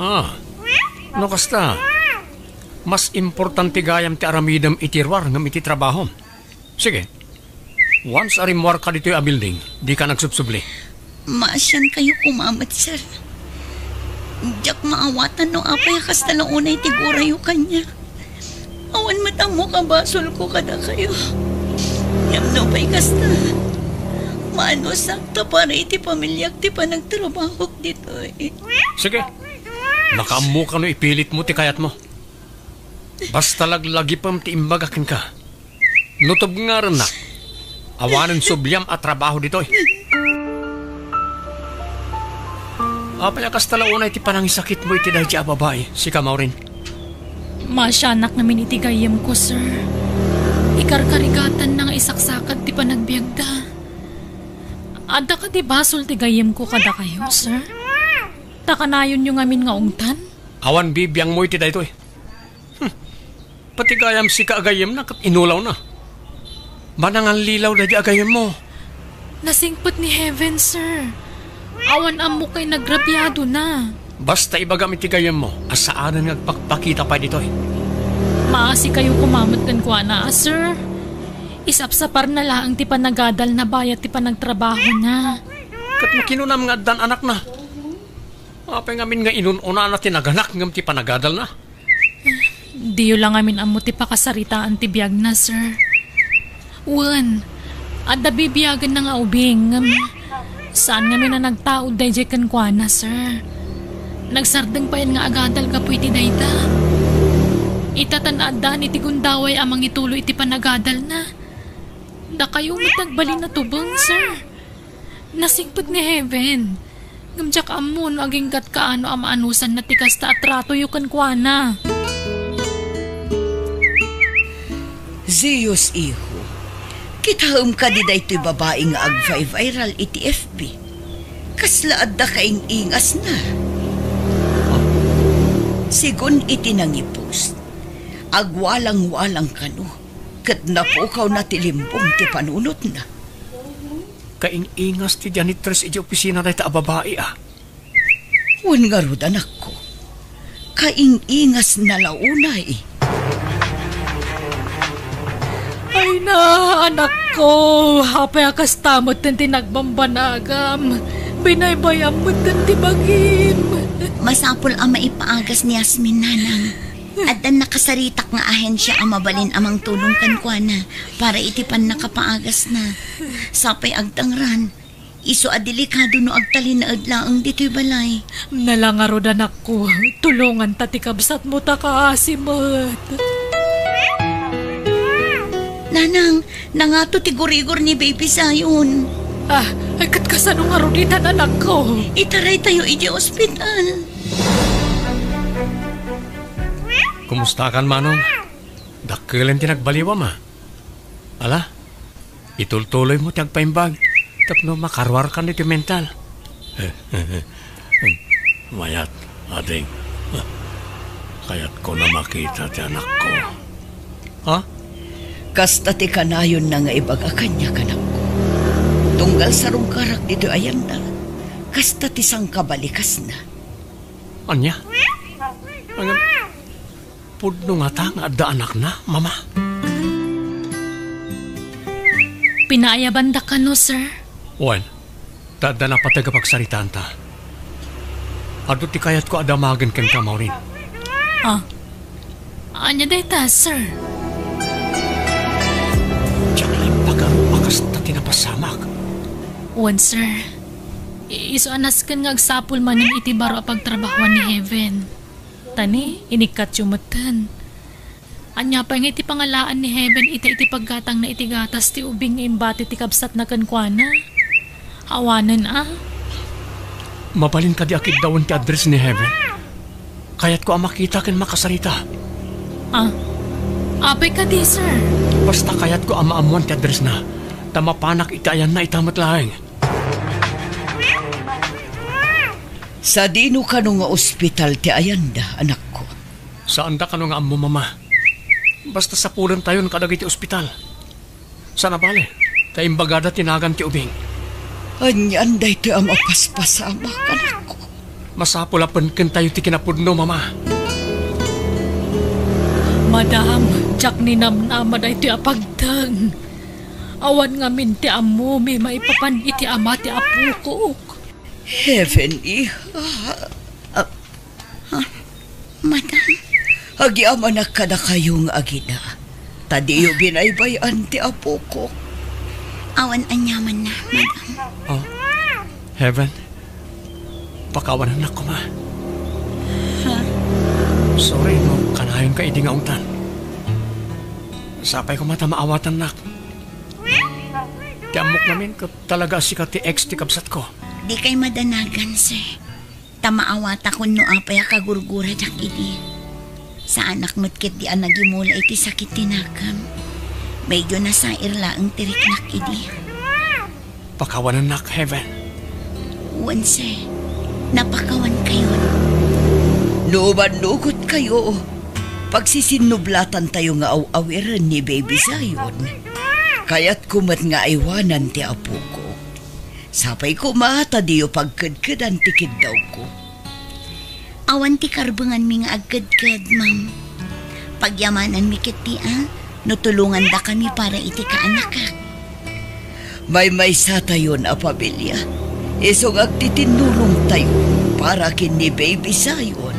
Ah, no kasta, mas importante gayam ti aramidem iti ruar ngem iti trabaho. Sige. Once a rimmuarka ditoy a building, dika agsubsubli. Maasiankayo koma met, sir. Diak maawatan no apay a kasta la unay ti gurayo kaniak. Awan met ammo a basolko kadakayo. Ngem no pay kasta, maanusak ta para iti pamiliak ti panagtrabahok ditoy. Sige. Makaammoka no ipilitmo ti kayatmo. Basta laglagipem ti imbaga kenka. No tubngarennak, awanen subliam a trabaho ditoy. Apay a kasta la unay ti panangisakitmo iti daydi a babai, sika, Maureen? Maasianak ngamin iti gayyemko, sir. Ikarkarigatanna nga isaksakad ti panagbiagda. Adda kadi basol ti gayyemko kadakayo, sir? Ta kanayonyo ngamin nga ungtan? Awan bibiangmo iti daytoy. Hmm. Pati gayam sika a gayyemna ket inulawna. Manangallilaw daydi a gayyemmo. Nasingpet ni Heaven, sir. Awan ammo kay nagrabiadona. Basta ibagam iti gayyemmo a saanen nga agpakpakita pay ditoy. Maasikayo koma met kenkuana, a, sir. Isapsaparna laeng ti panagadalna bayat ti panagtrabahona. Ket no kinunam nga addan anakna, apay ngamin nga inun-unana ti naganak ngem ti panagadalna? Diyo la ngamin ammo ti pakasaritaan ti biagna, sir. Wen, adda bibiagenna nga ubing, ngem saan ngamin a nagtaud daydiay kenkuana, sir. Nagsardeng payen nga agadal gapu iti dayta. Ita tan addaan iti gundaway a mangituloy iti panagadalna. Dakayo met ti agbalin a tubeng, sir. Nasingpet ni Heaven. Ngem diak ammo no aginggat kaano a maanusanna ti kasta a tratoyo kenkuana. Zeus, iho, kitaem kadi daytoy babai nga agviral iti F B? Kasla adda kaing-ingasna. Segun iti nangipost, agwalang-walang kano, ket napukawna ti limbong ti panunotna. Kaing-ingas ti janitress iti opisina dayta a babai, a. Wen ngarud, anakko, kaing-ingasna la unay. Ay na, anakko, apay a kasta met ti nagbambanagam? Binaybayam met ti bagim. Masapul a maipaagas ni Yasmin, nanang. Addan nakasaritak nga ahensia a mabalin a mangtulong kenkuana para iti pannakapaagasna. Sapay agtangran, isu a delikado no agtalinaed laeng ditoy balay. Nala ngarud, anakko, tulonganta ti kabsatmo ta kaasi met. Nanang, nangato ti gurigor ni Baby Zion. Ah, ay, ket kasano ngarud itan, anakko? Itaraytayo idiay ospital. Kumustakan, Manong? Dakkelen ti nagbaliwam, a. Ala, itultuloymo ti agpaimbag tapno makaruarkan iti mental. Mayat, ading. Kayatko a makita ti anakko. Ha? Kasta ti kanayonna nga ibaga kaniak, anakko. Tunggal sarungkarak ditoy ayanda, kasta ti sangkabalikasna. Ania? Ngem, pudno ngata nga adda anakna, Mama? Pinaayabanda kano, sir? Wen, ta adda napateg a pagsaritaanta. Adu ti kayatko a damagen kenka, Maureen. Ah, ania dayta, sir? Diak la impagarup a kasta ti napasamak. Wen, sir. I-, isu a nasken nga agsapul manen iti baro a pagtrabahoan ni Heaven. Ta ni, inikkatyo metten. Ania pay nga iti pangalaan ni Heaven ita iti paggatangna iti gatas ti ubing nga imbati ti kabsatna kenkuana? Awanen a? Mabalin kadi a kiddawen ti address ni Heaven? Kayatko a makita ken makasarita. Ah, apay kadi, sir? Basta kayatko a maammoan ti addressna, ta mapanak iti ayanna ita met laeng. Sadino kano nga ospital ti ayanda, anakko? Saanda kano nga ammo, Mama. Basta sapulentayon kadagiti ospital. Saan a bale, ta imbagada ti nagan ti ubing. Anian daytoy a mapaspasamak, anakko? Masapul a penkentayo ti kinapudno, Mama. Madam, diak ninamnama daytoy a pagteng. Awan ngamin ti ammomi maipapan iti ama ti apokok. Heaven, iha. Ah, ah, madam. Agyamanak kadakayo nga agina, ta diyo binaybay-an ti apokok. Awan aniamanna, madam. Oh, Heaven, pakawanannak koma. Ha? Sorry no kanayonka idi nga ungtan. Sapay koma ta maawatannak. Ti ammok ngamin ket talaga a sika ti ex ti kabsatko. Dikay madanagan, sir. Ta maawatakon no apay a kagurguradak idi. Saanak met ketdi a nagimula iti sakit ti nakam. Medyo nasair laeng ti riknak idi. Pakawanannak, Heaven. Wen, sir. Napakawankayon. No mannugotkayo, pagsisinublatantayo nga aw-awiren ni Baby Zion. Kayatko met nga aywanan ti apokok. Sapay koma ta diyo pagkedkedan ti kiddawko. Awan ti karbenganmi nga agkedked, ma'am. Pagyamananmi ketdi a no tulongandakami para iti kaanakak. Maymaysatayon a pamilia, isu nga agtitinnulongtayo para ken ni Baby Zion.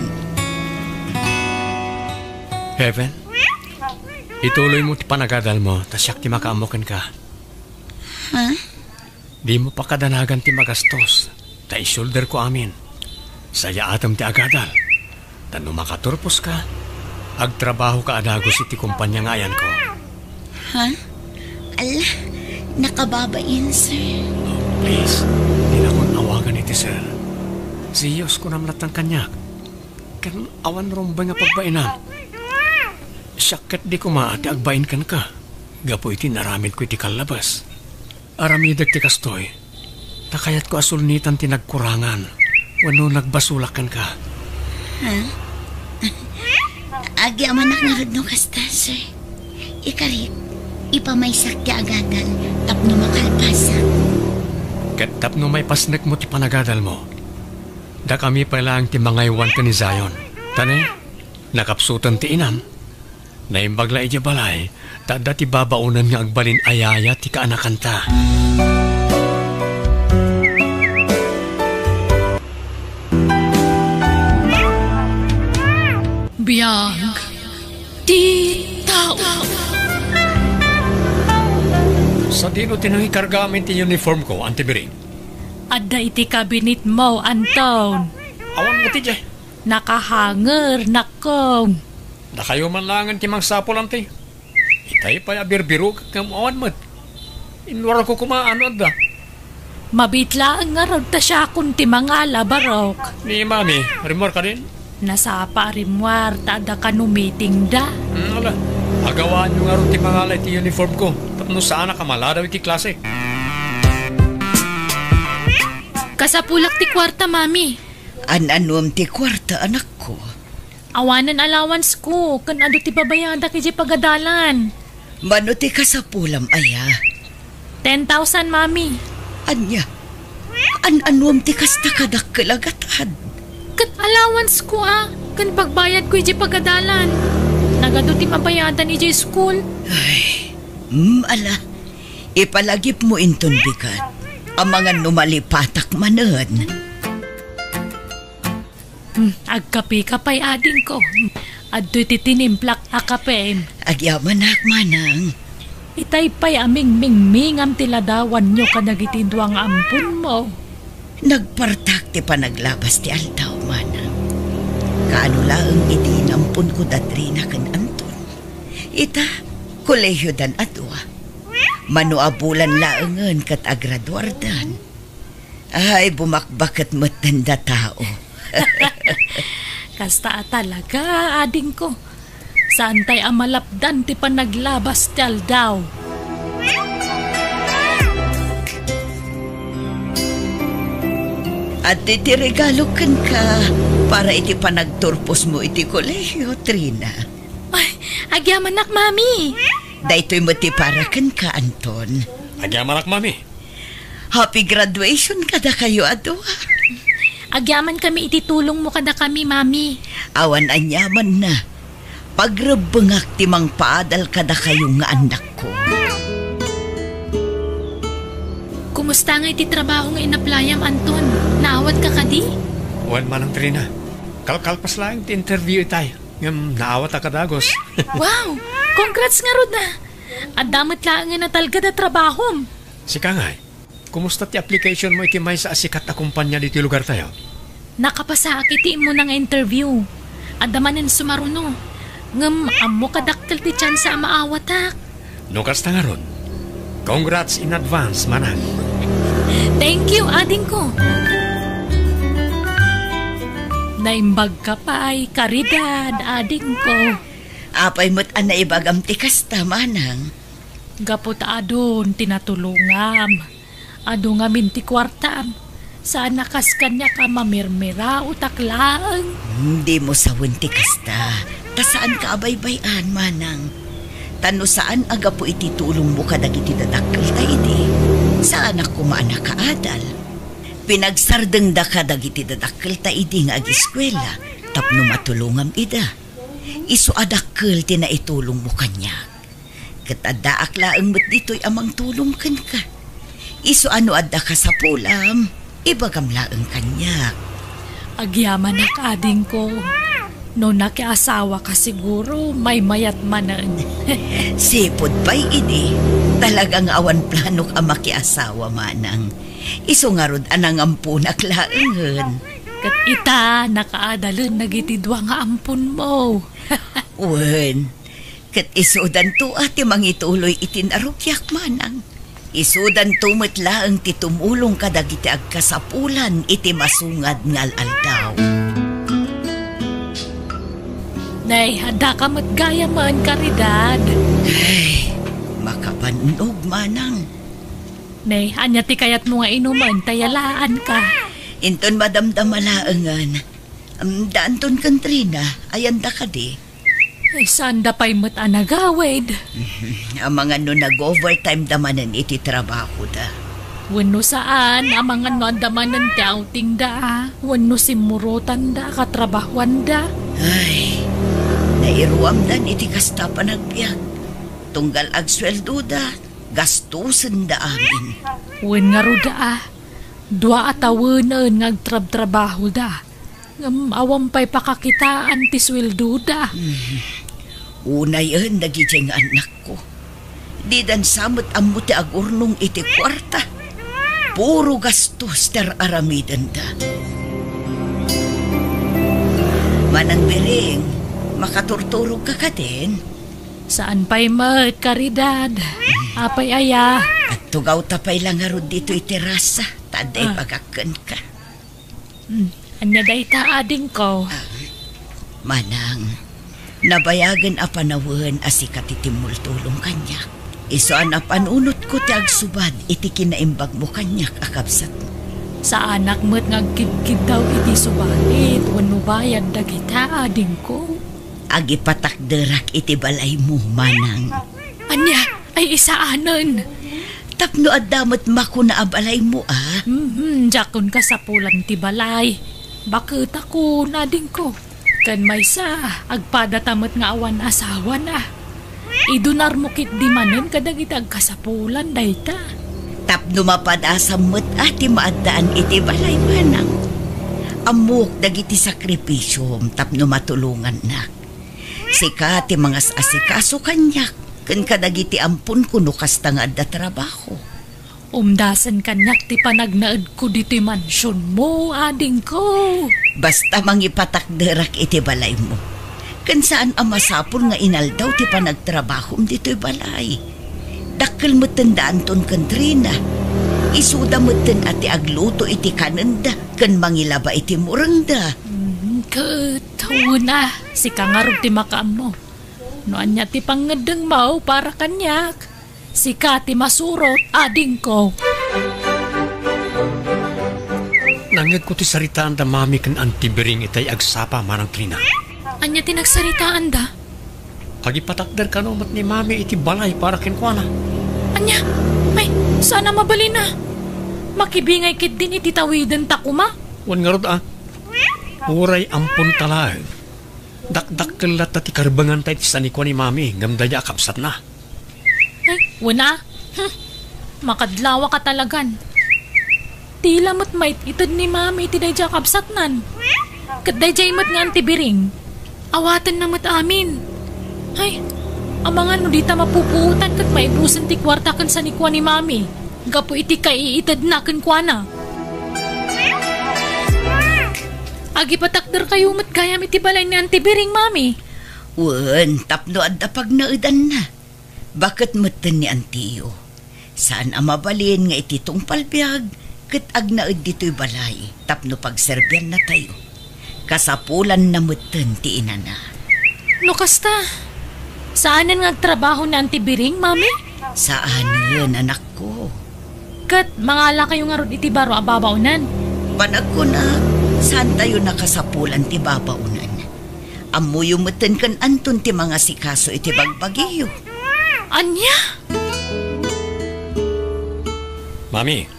Heaven, ituloymo ti panagadalmo, ta siak ti makaammo kenka. Ha? Dimo pakadanagan ti magastos, ta isulderko amin. Sayaatem ti agadal. Ta no makaturposka, agtrabahoka a dagus iti kompania nga ayanko. Ha? Ala, nakababain, sir. Oh, please, dinakon awagan iti sir. Si Diyos kunam latta kaniak. Ken awan rumbeng a pagbainam. Siak ketdi koma ti agbain kenka, gapu iti naramidko iti kallabas. Aramidek ti kastoy, ta kayatko a sulnitan ti nagkurangan wenno nagbasolak kenka. Ha? Agyamanak ngarud no kasta, sir. Ikarik, ipamaysak ti agadal tapno makalpasak. Ket tapno maipasnekmo ti panagadalmo, dakami pay laeng ti mangaywan ken ni Zion. Ta ne, nakapsuten ti inam. Naimbag la idiay balay, ta adda ti babaonen nga agbalin a yaya ti kaanakanta. Biag ti tao. Sadino ti nangikarga amin ti uniform ko, Auntie Mary? Adda iti cabinet mo, Anton. Awan mo ti diay. Nakahanger, nakong. Dakayo man laengen ti mangsapul, Auntie. Itay pay a birbirok ngem awan met. Inwarko koma no adda. Mabiit laeng ngarud ta siakon ti mangala, barok. Ni Mami, rimmuar kadin? Nasapa a rimmuar ta adda kano meeting da. Hmm, ala. Agawaanyo ngarud ti mangala iti uniform ko tapno saanak a maladaw iti klase. Kasapulak ti kuarta, Mami. An-anuem ti kuarta, anakko? Awanen allowance ko, ken adu ti babayadak idiay pagadalan. Mano ti kasapulam aya? Ten thousand, Mami. Ania? An-anuem ti kasta kadakkel a gatad? Ket allowance ko a, ken pagbayad ko idiay pagadalan. Nagadu ti mabayadan idiay school. Ay, mm, ala. Ipalagipmo inton bigat. Amangan no malipatak manen. Hmm, agkapeka pay, adingko. Adtoy ti tinimplak a kapem. Agyamanak, manang. Itay pay a mingmingmingam ti ladawanyo kadagiti dua nga amponmo. Nagpartak ti panaglabas ti aldaw, manang. Kaano laeng iti inamponko da Trina ken Anton. Ita, kolehiyodan a dua. Mano a bulan laengen ket agraduardan. Ay, bumakbaket met denda tao. Kasta a talaga, adingko. Saantay a malapdan ti panaglabas ti aldaw. Adtoy ti regalo kenka para iti panagturposmo iti kolehiyo, Trina. Ay, agyamanak, Mami. Daytoy met ti para kenka, Anton. Agyamanak, Mami. Happy graduation kadakayo a dua. Agyamankami iti tulongmo kadakami, Mami. Awan aniamanna. Pagrebbengak ti mangpaadal kadakayo nga annakko. Kumusta nga iti trabaho nga inaplayam, Anton? Naawatka kadi? Wen, Manang Trina. Kalkalpas laeng ti interview itay. Ngem naawatak a dagus. Wow! Congrats ngarud a! Adda met laengen a talged a trabahom. Sika ngay, kumusta ti application mo iti maysa a sikat a kumpanya ditoy lugartayo? Nakapasaak iti immuna nga interview. Adda manen sumaruno. Ngem ammok a dakkel ti tsansa a maawatak. No kasta ngarud, congrats in advance, Manang. Thank you, adingko. Naimbagka pay, Caridad, adingko. Apay met a naibagam ti kasta, Manang? Gapu ta adun ti natulongam. Adu ngamin ti kuartam. Saan a kas kaniak a mamirmiraotak laeng. Hmm, dimo sawen ti kasta. Ta saanka a baybay-an, Manang. Ta no saan a gapu iti tulongmo kadagiti dadakkelta idi, saanak koma a nakaadal. Pinagsardengdaka dagiti dadakkelta idi nga agiskuela tapno matulongam ida. Isu a dakkel ti naitulongmo kaniak. Ket addaak laeng met ditoy a mangtulong kenka. Isu a no adda kasapulam, ibagam laeng kaniak. Agyamanak, adingko. No nakiasawaka siguro, maymayat manen. Sipud pay idi, talaga nga awan planok a makiasawa, Manang. Isu ngarud a nangamponak laengen. Ket ita, nakaadalen dagiti dua nga amponmo. Wen, ket isudanto a ti mangituloy iti narugiak, Manang. Isudanto met laeng ti tumulong kadagiti agkasapulan iti masungad nga al-aldaw. Nay, addaka met gayamen, Caridad. Ay, makapannog, Manang. Nay, ania ti kayatmo nga inumen ta yalaanka? Inton madamdama laengen. Am, da Anton ken Trina, ayanda kadi? Ay, saanda pay met a nagawid. Amangan no nag-overtime da manen iti trabahoda. Wenno saan, amangan no adda manen ti outing da, wenno simmurotanda a katrabahuanda. Ay, nairuamdan iti kasta a panagbiag. Tunggal agsueldoda, gastosenda amin. Wen ngarud a, dua a tawenen nga agtrabtrabahoda. Ngem awan pay pakakitaan ti sueldoda. Hmm. Unayen dagiti nga annakko. Didan sa met ammo ti agurnong iti kuarta. Puro gastos ti ar-aramidenda. Manang Biring, makaturturogka kadin? Saan pay met, Caridad. Apay aya? Agtugawta pay la ngarud ditoy terasa, ta adda Ah. ibagak kenka. Hmm, ania dayta, adingko? Ah, Manang, nabayagen a panawen a sika ti timmultulong kaniak. Isu a napanunotko ti agsubad iti kinaimbagmo kaniak a kabsatmo. Saanak met nga agkidkiddaw iti subalit wenno bayad dagita, adingko. Agipatakderak iti balaymo, Manang. Ania? Ay, isaanen. Tapno adda met makuna a balaymo, a? Mhm, diakon kasapulan ti balay. Baketakon, adingko. Ken maysa, agpadata met nga awan asawana. Idunarmo ketdi manen kadagiti agkasapulan dayta. Tapno mapadasam met a ti maaddaan iti balay, Manang. Ammok dagiti sakripisiom tapno matulongannak. Sika ti mangas-asikaso kaniak ken kadagiti amponko no kasta nga adda trabaho. Umdasen kaniak ti panagnaedko ditoy mansionmo, adingko. Basta mangipatakderak iti balaymo. Ken saan a masapul nga inaldaw ti panagtrabahom ditoy balay. Dakkel metten da Anton ken Trina. Isuda metten a ti agluto iti kanenda ken mangilaba iti murengda. Mm, ket, una, sika ngarud ti makaammo. No ania ti pangngeddengmo para kaniak, sika ti masurot, adingko. Nangngegko ti saritaanda Mami ken Auntie Biring itay agsapa, Manang Trina. Ania ti nagsaritaanda? Pagipatakder kano met ni Mami iti balay para kenkuana. Ania? Ay, saan a mabalin a. Makibingay ketdin iti tawidenta koma. Wen ngarud a. Uray amponta laeng. Dakdakkel latta ti karbenganta iti sanikua ni Mami ngem daydiay a kabsatna. Ay, wen a. Hmm. Makadlawak a talagan. Dila met mait-ited ni Mami iti daydiay a kabsatnan. Ket daydiay met nga Auntie Biring. Awatenna met amin. Ay, amangan no dita mapupuotan ket maibusen ti kuarta ken sanikua ni Mami gapu iti kaiitedna kenkuana. Agipatakderkayo met gayam iti balay ni Auntie Biring, Mami. Wen, tapno adda pagnaedanna. Baket metten ni antiyo. Saan a mabalin nga iti tungpal biag ket agnaed ditoy balay tapno pagserbiannatayo. Kasapulanna metten ti inana. No kasta, saanen nga agtrabaho ni Auntie Biring, Mami? Saanen, anakko. Ket mangalakayo ngarud iti baro a babaonan? Panagkunak, saantayo nakasapulan ti babaonan. Ammoyo metten ken Anton ti mangasikaso iti bagbagiyo. Ania? Mami,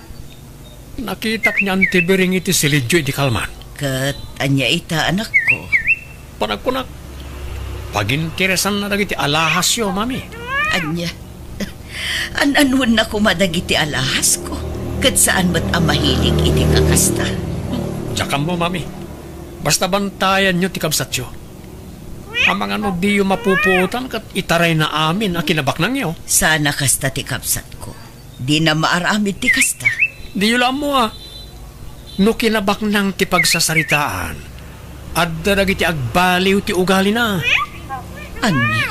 nakitak ni Auntie Biring iti silidyo idi kalman. Ket ania ita, anakko? Panagkunak, paginteresanna dagiti alahasyo, Mami. Ania? An-anuenna koma dagiti alahasko, ket saan met a mahilig iti kakasta. Diak ammo, Mami. Basta bantayanyo ti kabsatyo. Amangan no diyo mapupuotan ket itarayna amin a kinabaknangyo. Saan a kasta ti kabsatko. Dina maaramid ti kasta. Diyo la ammo a. No kinabaknang ti pagsasaritaan, adda dagiti agbaliw ti ugalina. Ania?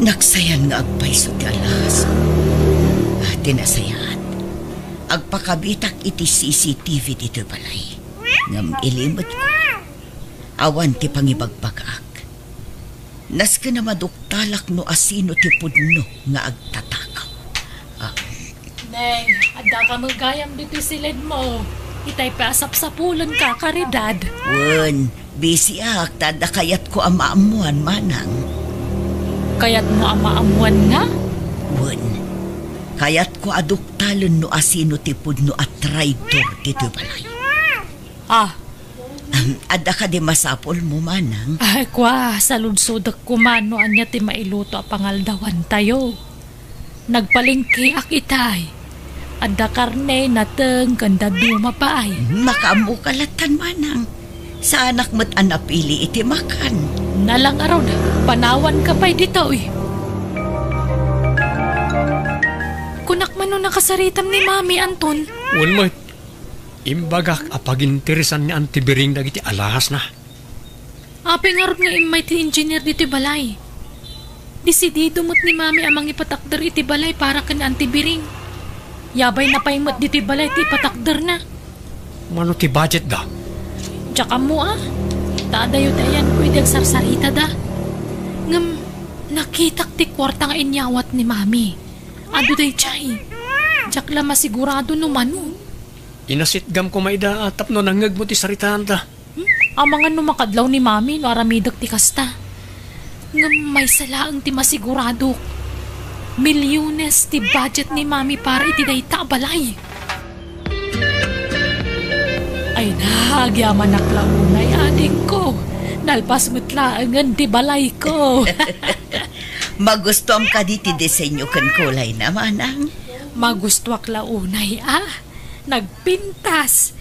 Nagsayan nga agpayso ti alahas. Ah, ti nasayaat. Agpakabitak iti C C T V ditoy balay. Ngem ilimetko. Awan ti pangibagbagaak. Nasken a maduktalak no asino ti pudno nga agtatakaw. Ah. Neng, adda ka met gayam ditoy siledmo. Itay pay a sapsapulenka, Caridad. Wen, bisiak ta adda kayatko a maammoan, manang. Kayatmo a maammoanna? Wen, kayatko a duktalen no asino ti pudno a traidor ditoy balay. Ah. Ahem, adda kadi masapulmo, manang? Ay, kua, saludsodek koma no ania ti mailuto a pangaldawantayo. Nagpalengkeak itay. Adda karne, nateng, ken dadduma pay. Makaammoka lattan, manang. Saanak met a napili iti makan. Nala ngarud, panawanka pay ditoy. Kunak man no nakasaritam ni Mami, Anton. Wen met. Imbagak a paginteresan ni Auntie Biring dagiti alahasna. Apay ngarud nga immay ti engineer ditoy balay? Desidido met ni Mami a mangipatakder iti balay para ken Auntie Biring. Yabayna pay met ditoy balay ti ipatakderna. Mano ti budgetda? Diak ammo a. Ta adayo ti ayanko idi agsarsaritada. Ngem nakitak ti kuarta nga inyawat ni Mami. Adu daydiay. Diak la masigurado no mano. Inasitgam koma ida a tapno nangngegmo ti saritaanda. Hmm? Amangan no makadlaw ni Mami no aramidek ti kasta. Ngem maysa laeng ti masiguradok. Milyones ti budget ni Mami para iti dayta a balay. Ay, nagyamanak la unay, adingko. Nalpas met laengen ti balayko. Magustuam kadi ti disenyo ken kulayna, manang? Magustuak la unay, a. Nagpintas.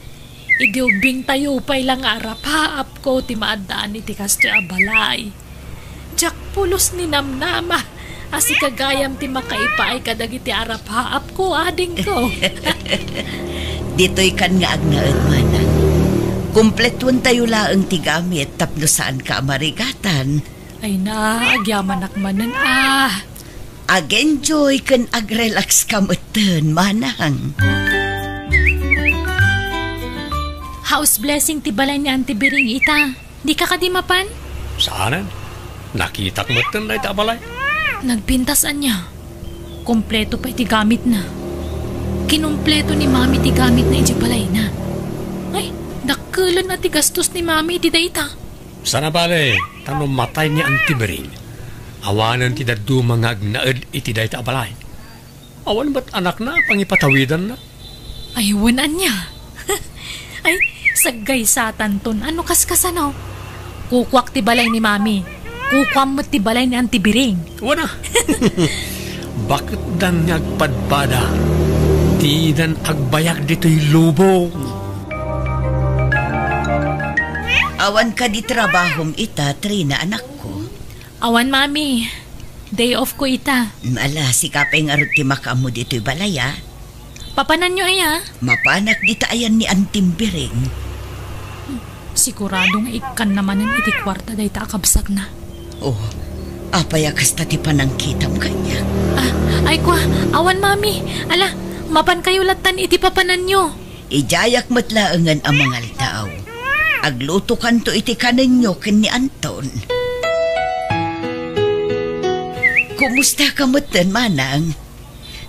Idi ubbingtayo pay la nga arapaapko ti maaddaan iti kastoy a balay. Diak pulos ni namnama a sika gayam ti makaipaay kadagiti arapaapko, adingko. Ditoy kan nga agnaed, manang. Kumpletuentayo laeng ti gamit tapno saanka a marigatan. Ay na, agyamanak manen, a. Ag-enjoy ken ag-relax ka metten, manang. House blessing ti balay ni Auntie Biring ita. Dika kadi mapan? Saanen? Nakitak metten dayta a balay. Nagpintas ania? Kompleto pay ti gamitna. Kinumpleto ni Mami ti gamitna idiay balayna. Ay, dakkelen a ti gastos ni Mami iti dayta. Sana bale, Ta no matay ni Auntie Bering, awanen ti dadduma nga agnaed iti dayta a balay. Awan met anakna a pangipatawidanna. Ay, wen ania? Ay, saggaysatanton. Ano, kaskasano? Kukuak ti balay ni Mami. Kukuam met ti balay ni Auntie Bering. Wana. Baketdan nga agpadpada. Didan agbayag ditoy lubong. Awan kadi trabahom ita, Trina, anakko? Awan, Mami. Day off ko ita. Ala, sika pay ngarud ti makaammo ditoy balay, a? Papananyo aya? Mapanak dita ayan ni Auntie Bering. Sigurado nga ikkanna manen iti kuarta dayta a kabsatna. Oh, apay a kasta ti panangkitam kaniak? Ah, ay kwa, awan, Mami. Ala, mapankayo lattan iti papananyo. Idiayak met laengen a mangaldaw. Aglutokanto iti kanenyo ken ni Anton. Kumusta ka metten, manang?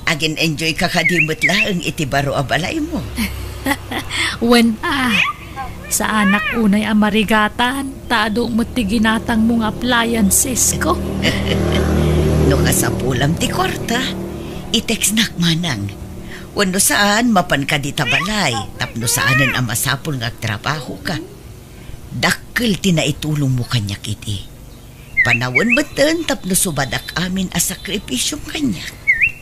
Agin-enjoy ka kadi met laeng iti baro a balaymo? Wen a, saanak unay a marigatan, ta adu met ti ginatangmo nga appliancesko. No kasapulam ti kuarta, i-textnak, manang. Wenno saan, mapanka dita balay, tapno saanen a masapul nga agtrabahoka. Dakkel ti naitulongmo kaniak idi. Panawen metten tapno subadak amin a sakripisiom kaniak.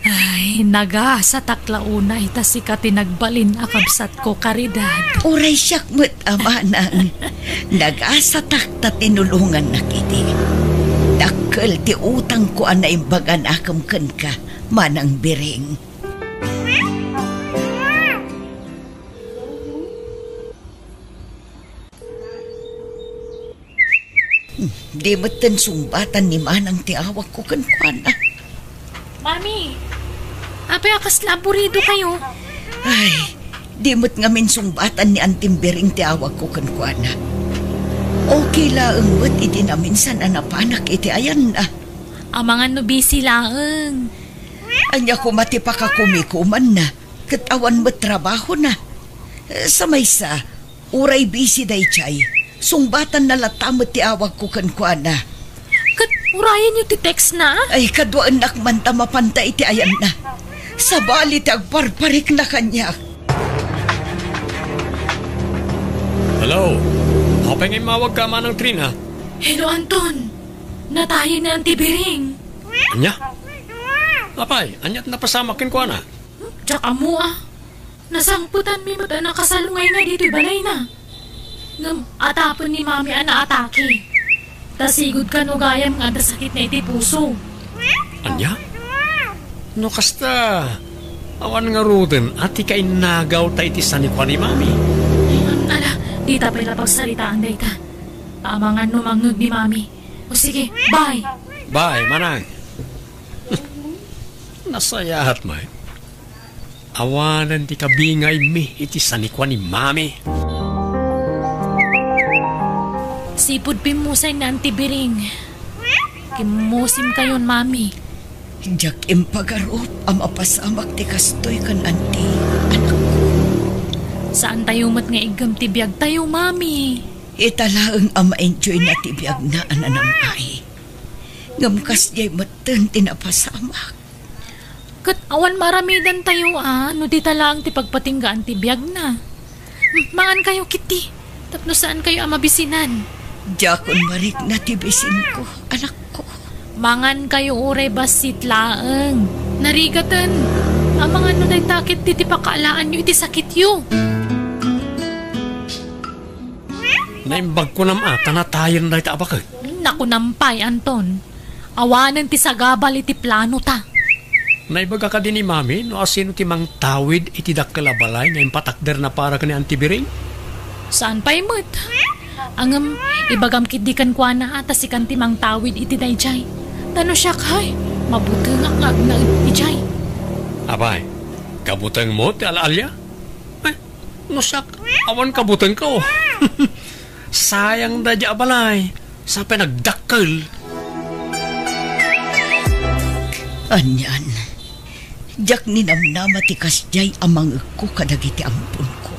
Ay, nagasatak la unay ta sika ti nagbalin a kabsatko, Caridad. Uray siak met a manang. Nagasatak ta tinulongannak idi. Dakkel ti utangko a naimbag a naakem kenka, Manang Biring. Di metten sungbatan ni Manang ti awagko kenkuana. Mami, apay a kasla aburidokayo? Ay, di met ngamin sungbatan ni Auntie Biring ti awagko kenkuana. Okay laeng met idi naminsan a napanak iti ayanna. Amangan no busy laeng. Ania koma ti pakakumikumanna, ket awan met trabahona. Sa maysa, uray busy daydiay, sungbatanna latta met ti awagko kenkuana. Ket urayenyo ti textna? Ay, kaduaennak man ta mapanta iti ayanna. Sabali ti agparparikna kaniak. Hello? Apay nga immawagka, Manang Trina? Hello, Anton. Natayen ni Auntie Biring. Ania? Apay, ania ti napasamak kenkuana? Diak ammo a. Nasangpetanmi met a nakasalungayna ditoy balayna. Ngem atapen ni Mami a naatake. Ta sigud kano gayam nga adda sakitna iti puso. Ania? No kasta, awan ngaruden a ti kainnagawta iti sanikua ni Mami. Ala, dita pay la pagsaritaan dayta. Amangan no mangngeg ni Mami. O sige, bye. Bye, manang. Nasayaat met. Awanen ti kabingaymi iti sanikua ni Mami. Sipud pimmusay ni Auntie Biring. Kimmusimkayon, Mami. Diak impagarup a mapasamak ti kastoy ken Auntie, anakko. Saantayo met nga iggem ti biagtayo, Mami. Ita laeng a ma-enjoyna ti biagna a nanam-ay. Ngem kasdiay metten ti napasamak. Ket awan maaramidantayo a no dita laeng ti pagpatinggaan ti biagna. Hmm, mangankayo ketdi, tapno saankayo a mabisinan. Diakon marikna ti bisinko, anakko. Mangankayo uray bassit laeng. Narigaten. Amangan no dayta ketdi ti pakaalaanyo iti sakityo. Naimbag kunam a ta natayen dayta a baket. Nakunam pay, Anton. Awanen ti sagabal iti planota. Naibaga kadi ni Mami no asino ti mangtawid iti dakkel a balay nga impatakderna para ken ni Auntie Biring? Saan pay met. Ngem, ibagam ketdi kenkuana a ta sikan ti mangtawid iti daydiay. Ta no siak, hay, mabutengak nga agnaed idiay. Apay, kabutengmo ti al-alia? Ay, no siak, awan kabutengko. Sayang daydiay a balay, sa pay nagdakkel. Anian, diak ninamnama ti kasdiay a mangegko kadagiti amponko.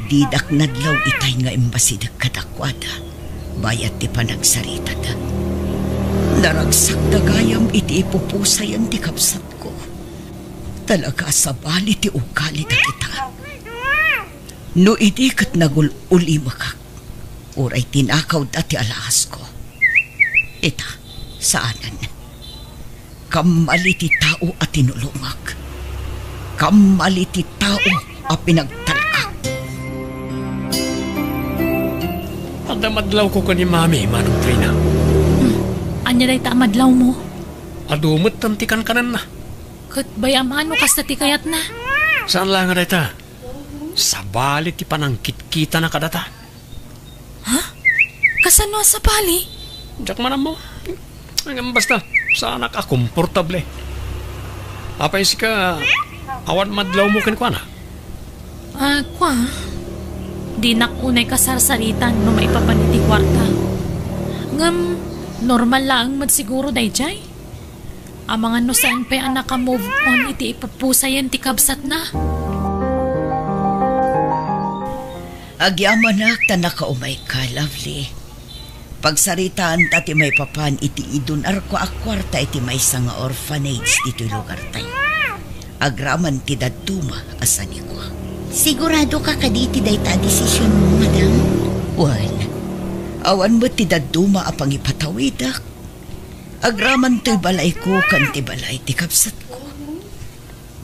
Didak nadlaw itay nga immasideg kadakuada. Bayat ti panagsaritada, naragsakda gayam iti ipupusayen ti kabsatko. Talaga a sabali ti ugali dagita. No idi ket nagul-ulimekak, uray tinakawda ti alaasko. Ita, saanen. Kammali ti tao a tinulongak. Kammali ti tao a pinagtalkak. Adda madlawko ken ni Mami, Manong Trina. Hmm. Ania dayta a madlawmo? Adu metten ti kankanenna. Ket bay-am a no kasta ti kayatna. Saan la nga dayta. Sabali ti panangkitkitana kadata. Ha? Kasano a sabali? Diak man ammo. Ngem basta, saanak a komportable. Apay sika, awan madlawmo kenkuana? Ah, kua, dinak unay kasarsaritan no maipapan iti kuarta. Ngem, normal laeng met siguro daydiay. Amangan no saan pay a naka-move on iti ipupusayen ti kabsatna. Agyamanak ta nakaumayka, Lovely. Pagsaritaanta ti maipapan iti idunarko a kuarta iti maysa nga orphanage ditoy lugartayo. Agraman ti dadduma a sanikua. Siguradoka kadi iti dayta a desisionmo, madam? Wen, awan met ti dadduma a pangipatawidek. Agraman toy balayko ken ti balay ti kabsatko.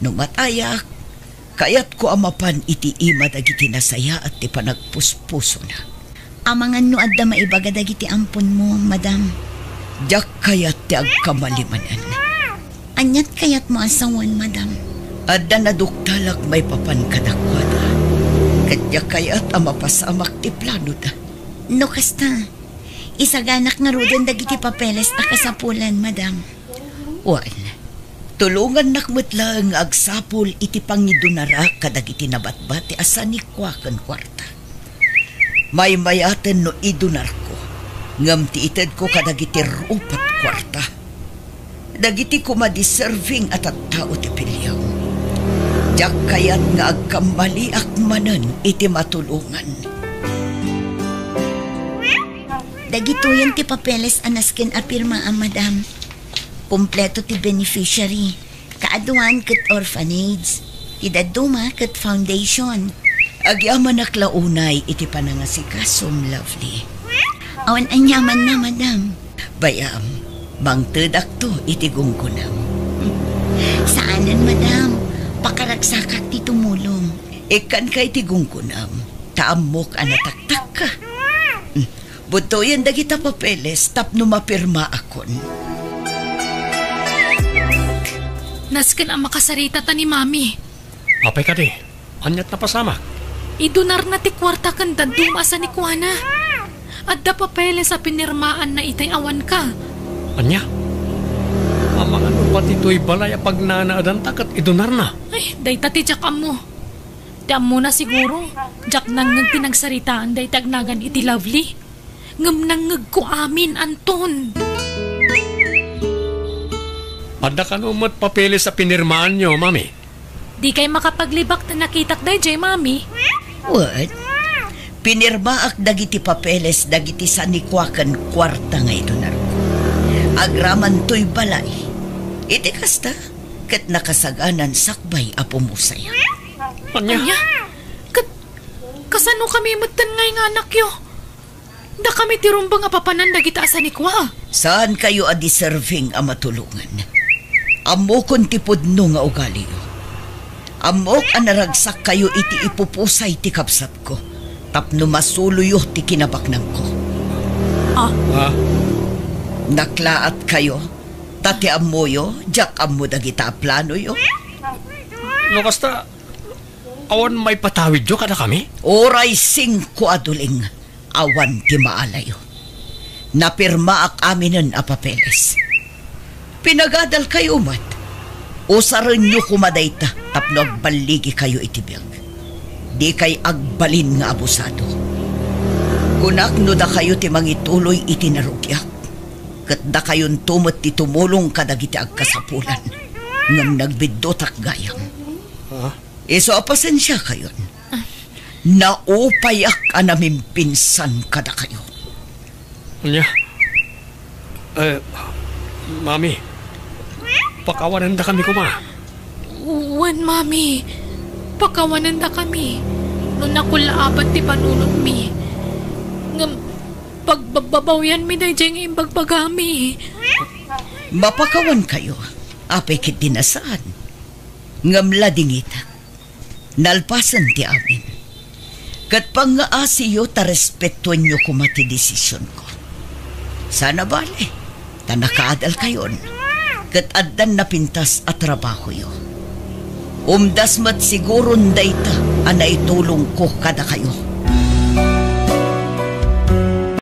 No matayak, kayatko a mapan iti ima dagiti nasayaat ti panagpuspusona. Amangan no adda maibaga dagiti amponmo, madam. Diak kayat ti agkamali manen. Aniat kayatmo a sawen, madam? Adda naduktalak maipapan kadakuada. Ket diak kayat a mapasamak ti planoda. No kasta, isaganak ngaruden dagiti papeles a kasapulan, madam. Wen, tulongannak met laeng nga agsapul iti pangidunarak kadagiti nabatbati a sanikua ken kuarta. Maymayaten no idunarko, ngem ti itedko kadagiti rupat kuarta. Dagiti koma deserving a tattao ti piliam. Diak kayat nga agkammaliak manen iti matulongan. Dagitoyen ti papeles a nasken a pirmaam, madam. Kompleto ti beneficiary. Kaaduan ket orphanage. Ti dadduma ket foundation. Agyamanak la unay iti panangasikasom, Lovely. Awan aniamanna, madam. Bay-am, mangtedakto iti gunggonam. Saanen, madam. Pakaragsakak ti tumulong. Ikkanka iti gunggonam, ta ammok a nataktakka. Budtoyen dagita papeles tapno mapirmaakon. Nasken a makasarita ta ni Mami. Apay kadi? Aniat napasamak? Idunarna ti kuarta ken dadduma a sanikuana. Adda papeles a pinirmaanna itay awanka. Ania? Amangan no pati toy balay a pagnanaedanta ket idunarna. Ay, dayta ti diak ammo. Ti ammona siguro, diak nangngeg ti nagsaritaan dayta agnagan iti Lovely. Ngem nangngegko amin, Anton. Adda kano met papeles a pinirmaanyo, Mami? Dikay makapaglibak ta nakitak daydiay, Mami. Wen, pinirmaak dagiti papeles dagiti sanikua ken kuarta nga idunarko. Agraman toy balay. Iti kasta, ket nakasaganan sakbay a pumusayak. Ania? Ania? Ket kasano kami metten nga inganakyo? Dakami ti rumbeng a papanan dagita a sanikua. Saankayo a deserving a matulongan. Ammokon ti pudno nga ugaliyo. Ammok a naragsakkayo iti ipupusay ti kabsatko tapno masuloyo ti kinabaknangko. Ah? Ah? Naklaatkayo, ta ti ammoyo, diak ammo dagita a planoyo. No kasta, awan maipatawidyo kadakami? Uray singko a duling, awan ti maalayo. Napirmaak aminen a papeles. Pinagadalkayo met. Usarenyo koma dayta tapno agballigikayo iti biag. Dikay agbalin nga abusado. Kunak no dakayo ti mangituloy iti narugiak, ket dakayonto met ti tumulong kadagiti agkasapulan. Ngem nagbiddutak gayam. Ha? Isu a pasensiakayon. Naupayak a namimpinsan kadakayo. Ania? Eh, Mami, pakawanandakami koma. Wen, Mami. Pakawanandakami. No nakul-abat ti panunotmi. Ngem pagbabbabawianmi daydiay nga imbagbagami. Mapakawankayo, apay ketdi saan. Ngem ladingitek. Nalpasen ti amin. Ket pangngaasiyo ta respetuenyo koma ti desisionko. Saan a bale, ta nakaadalkayon, ket addan napintas a trabahoyo. Umdas met siguron dayta a naitulongko kadakayo.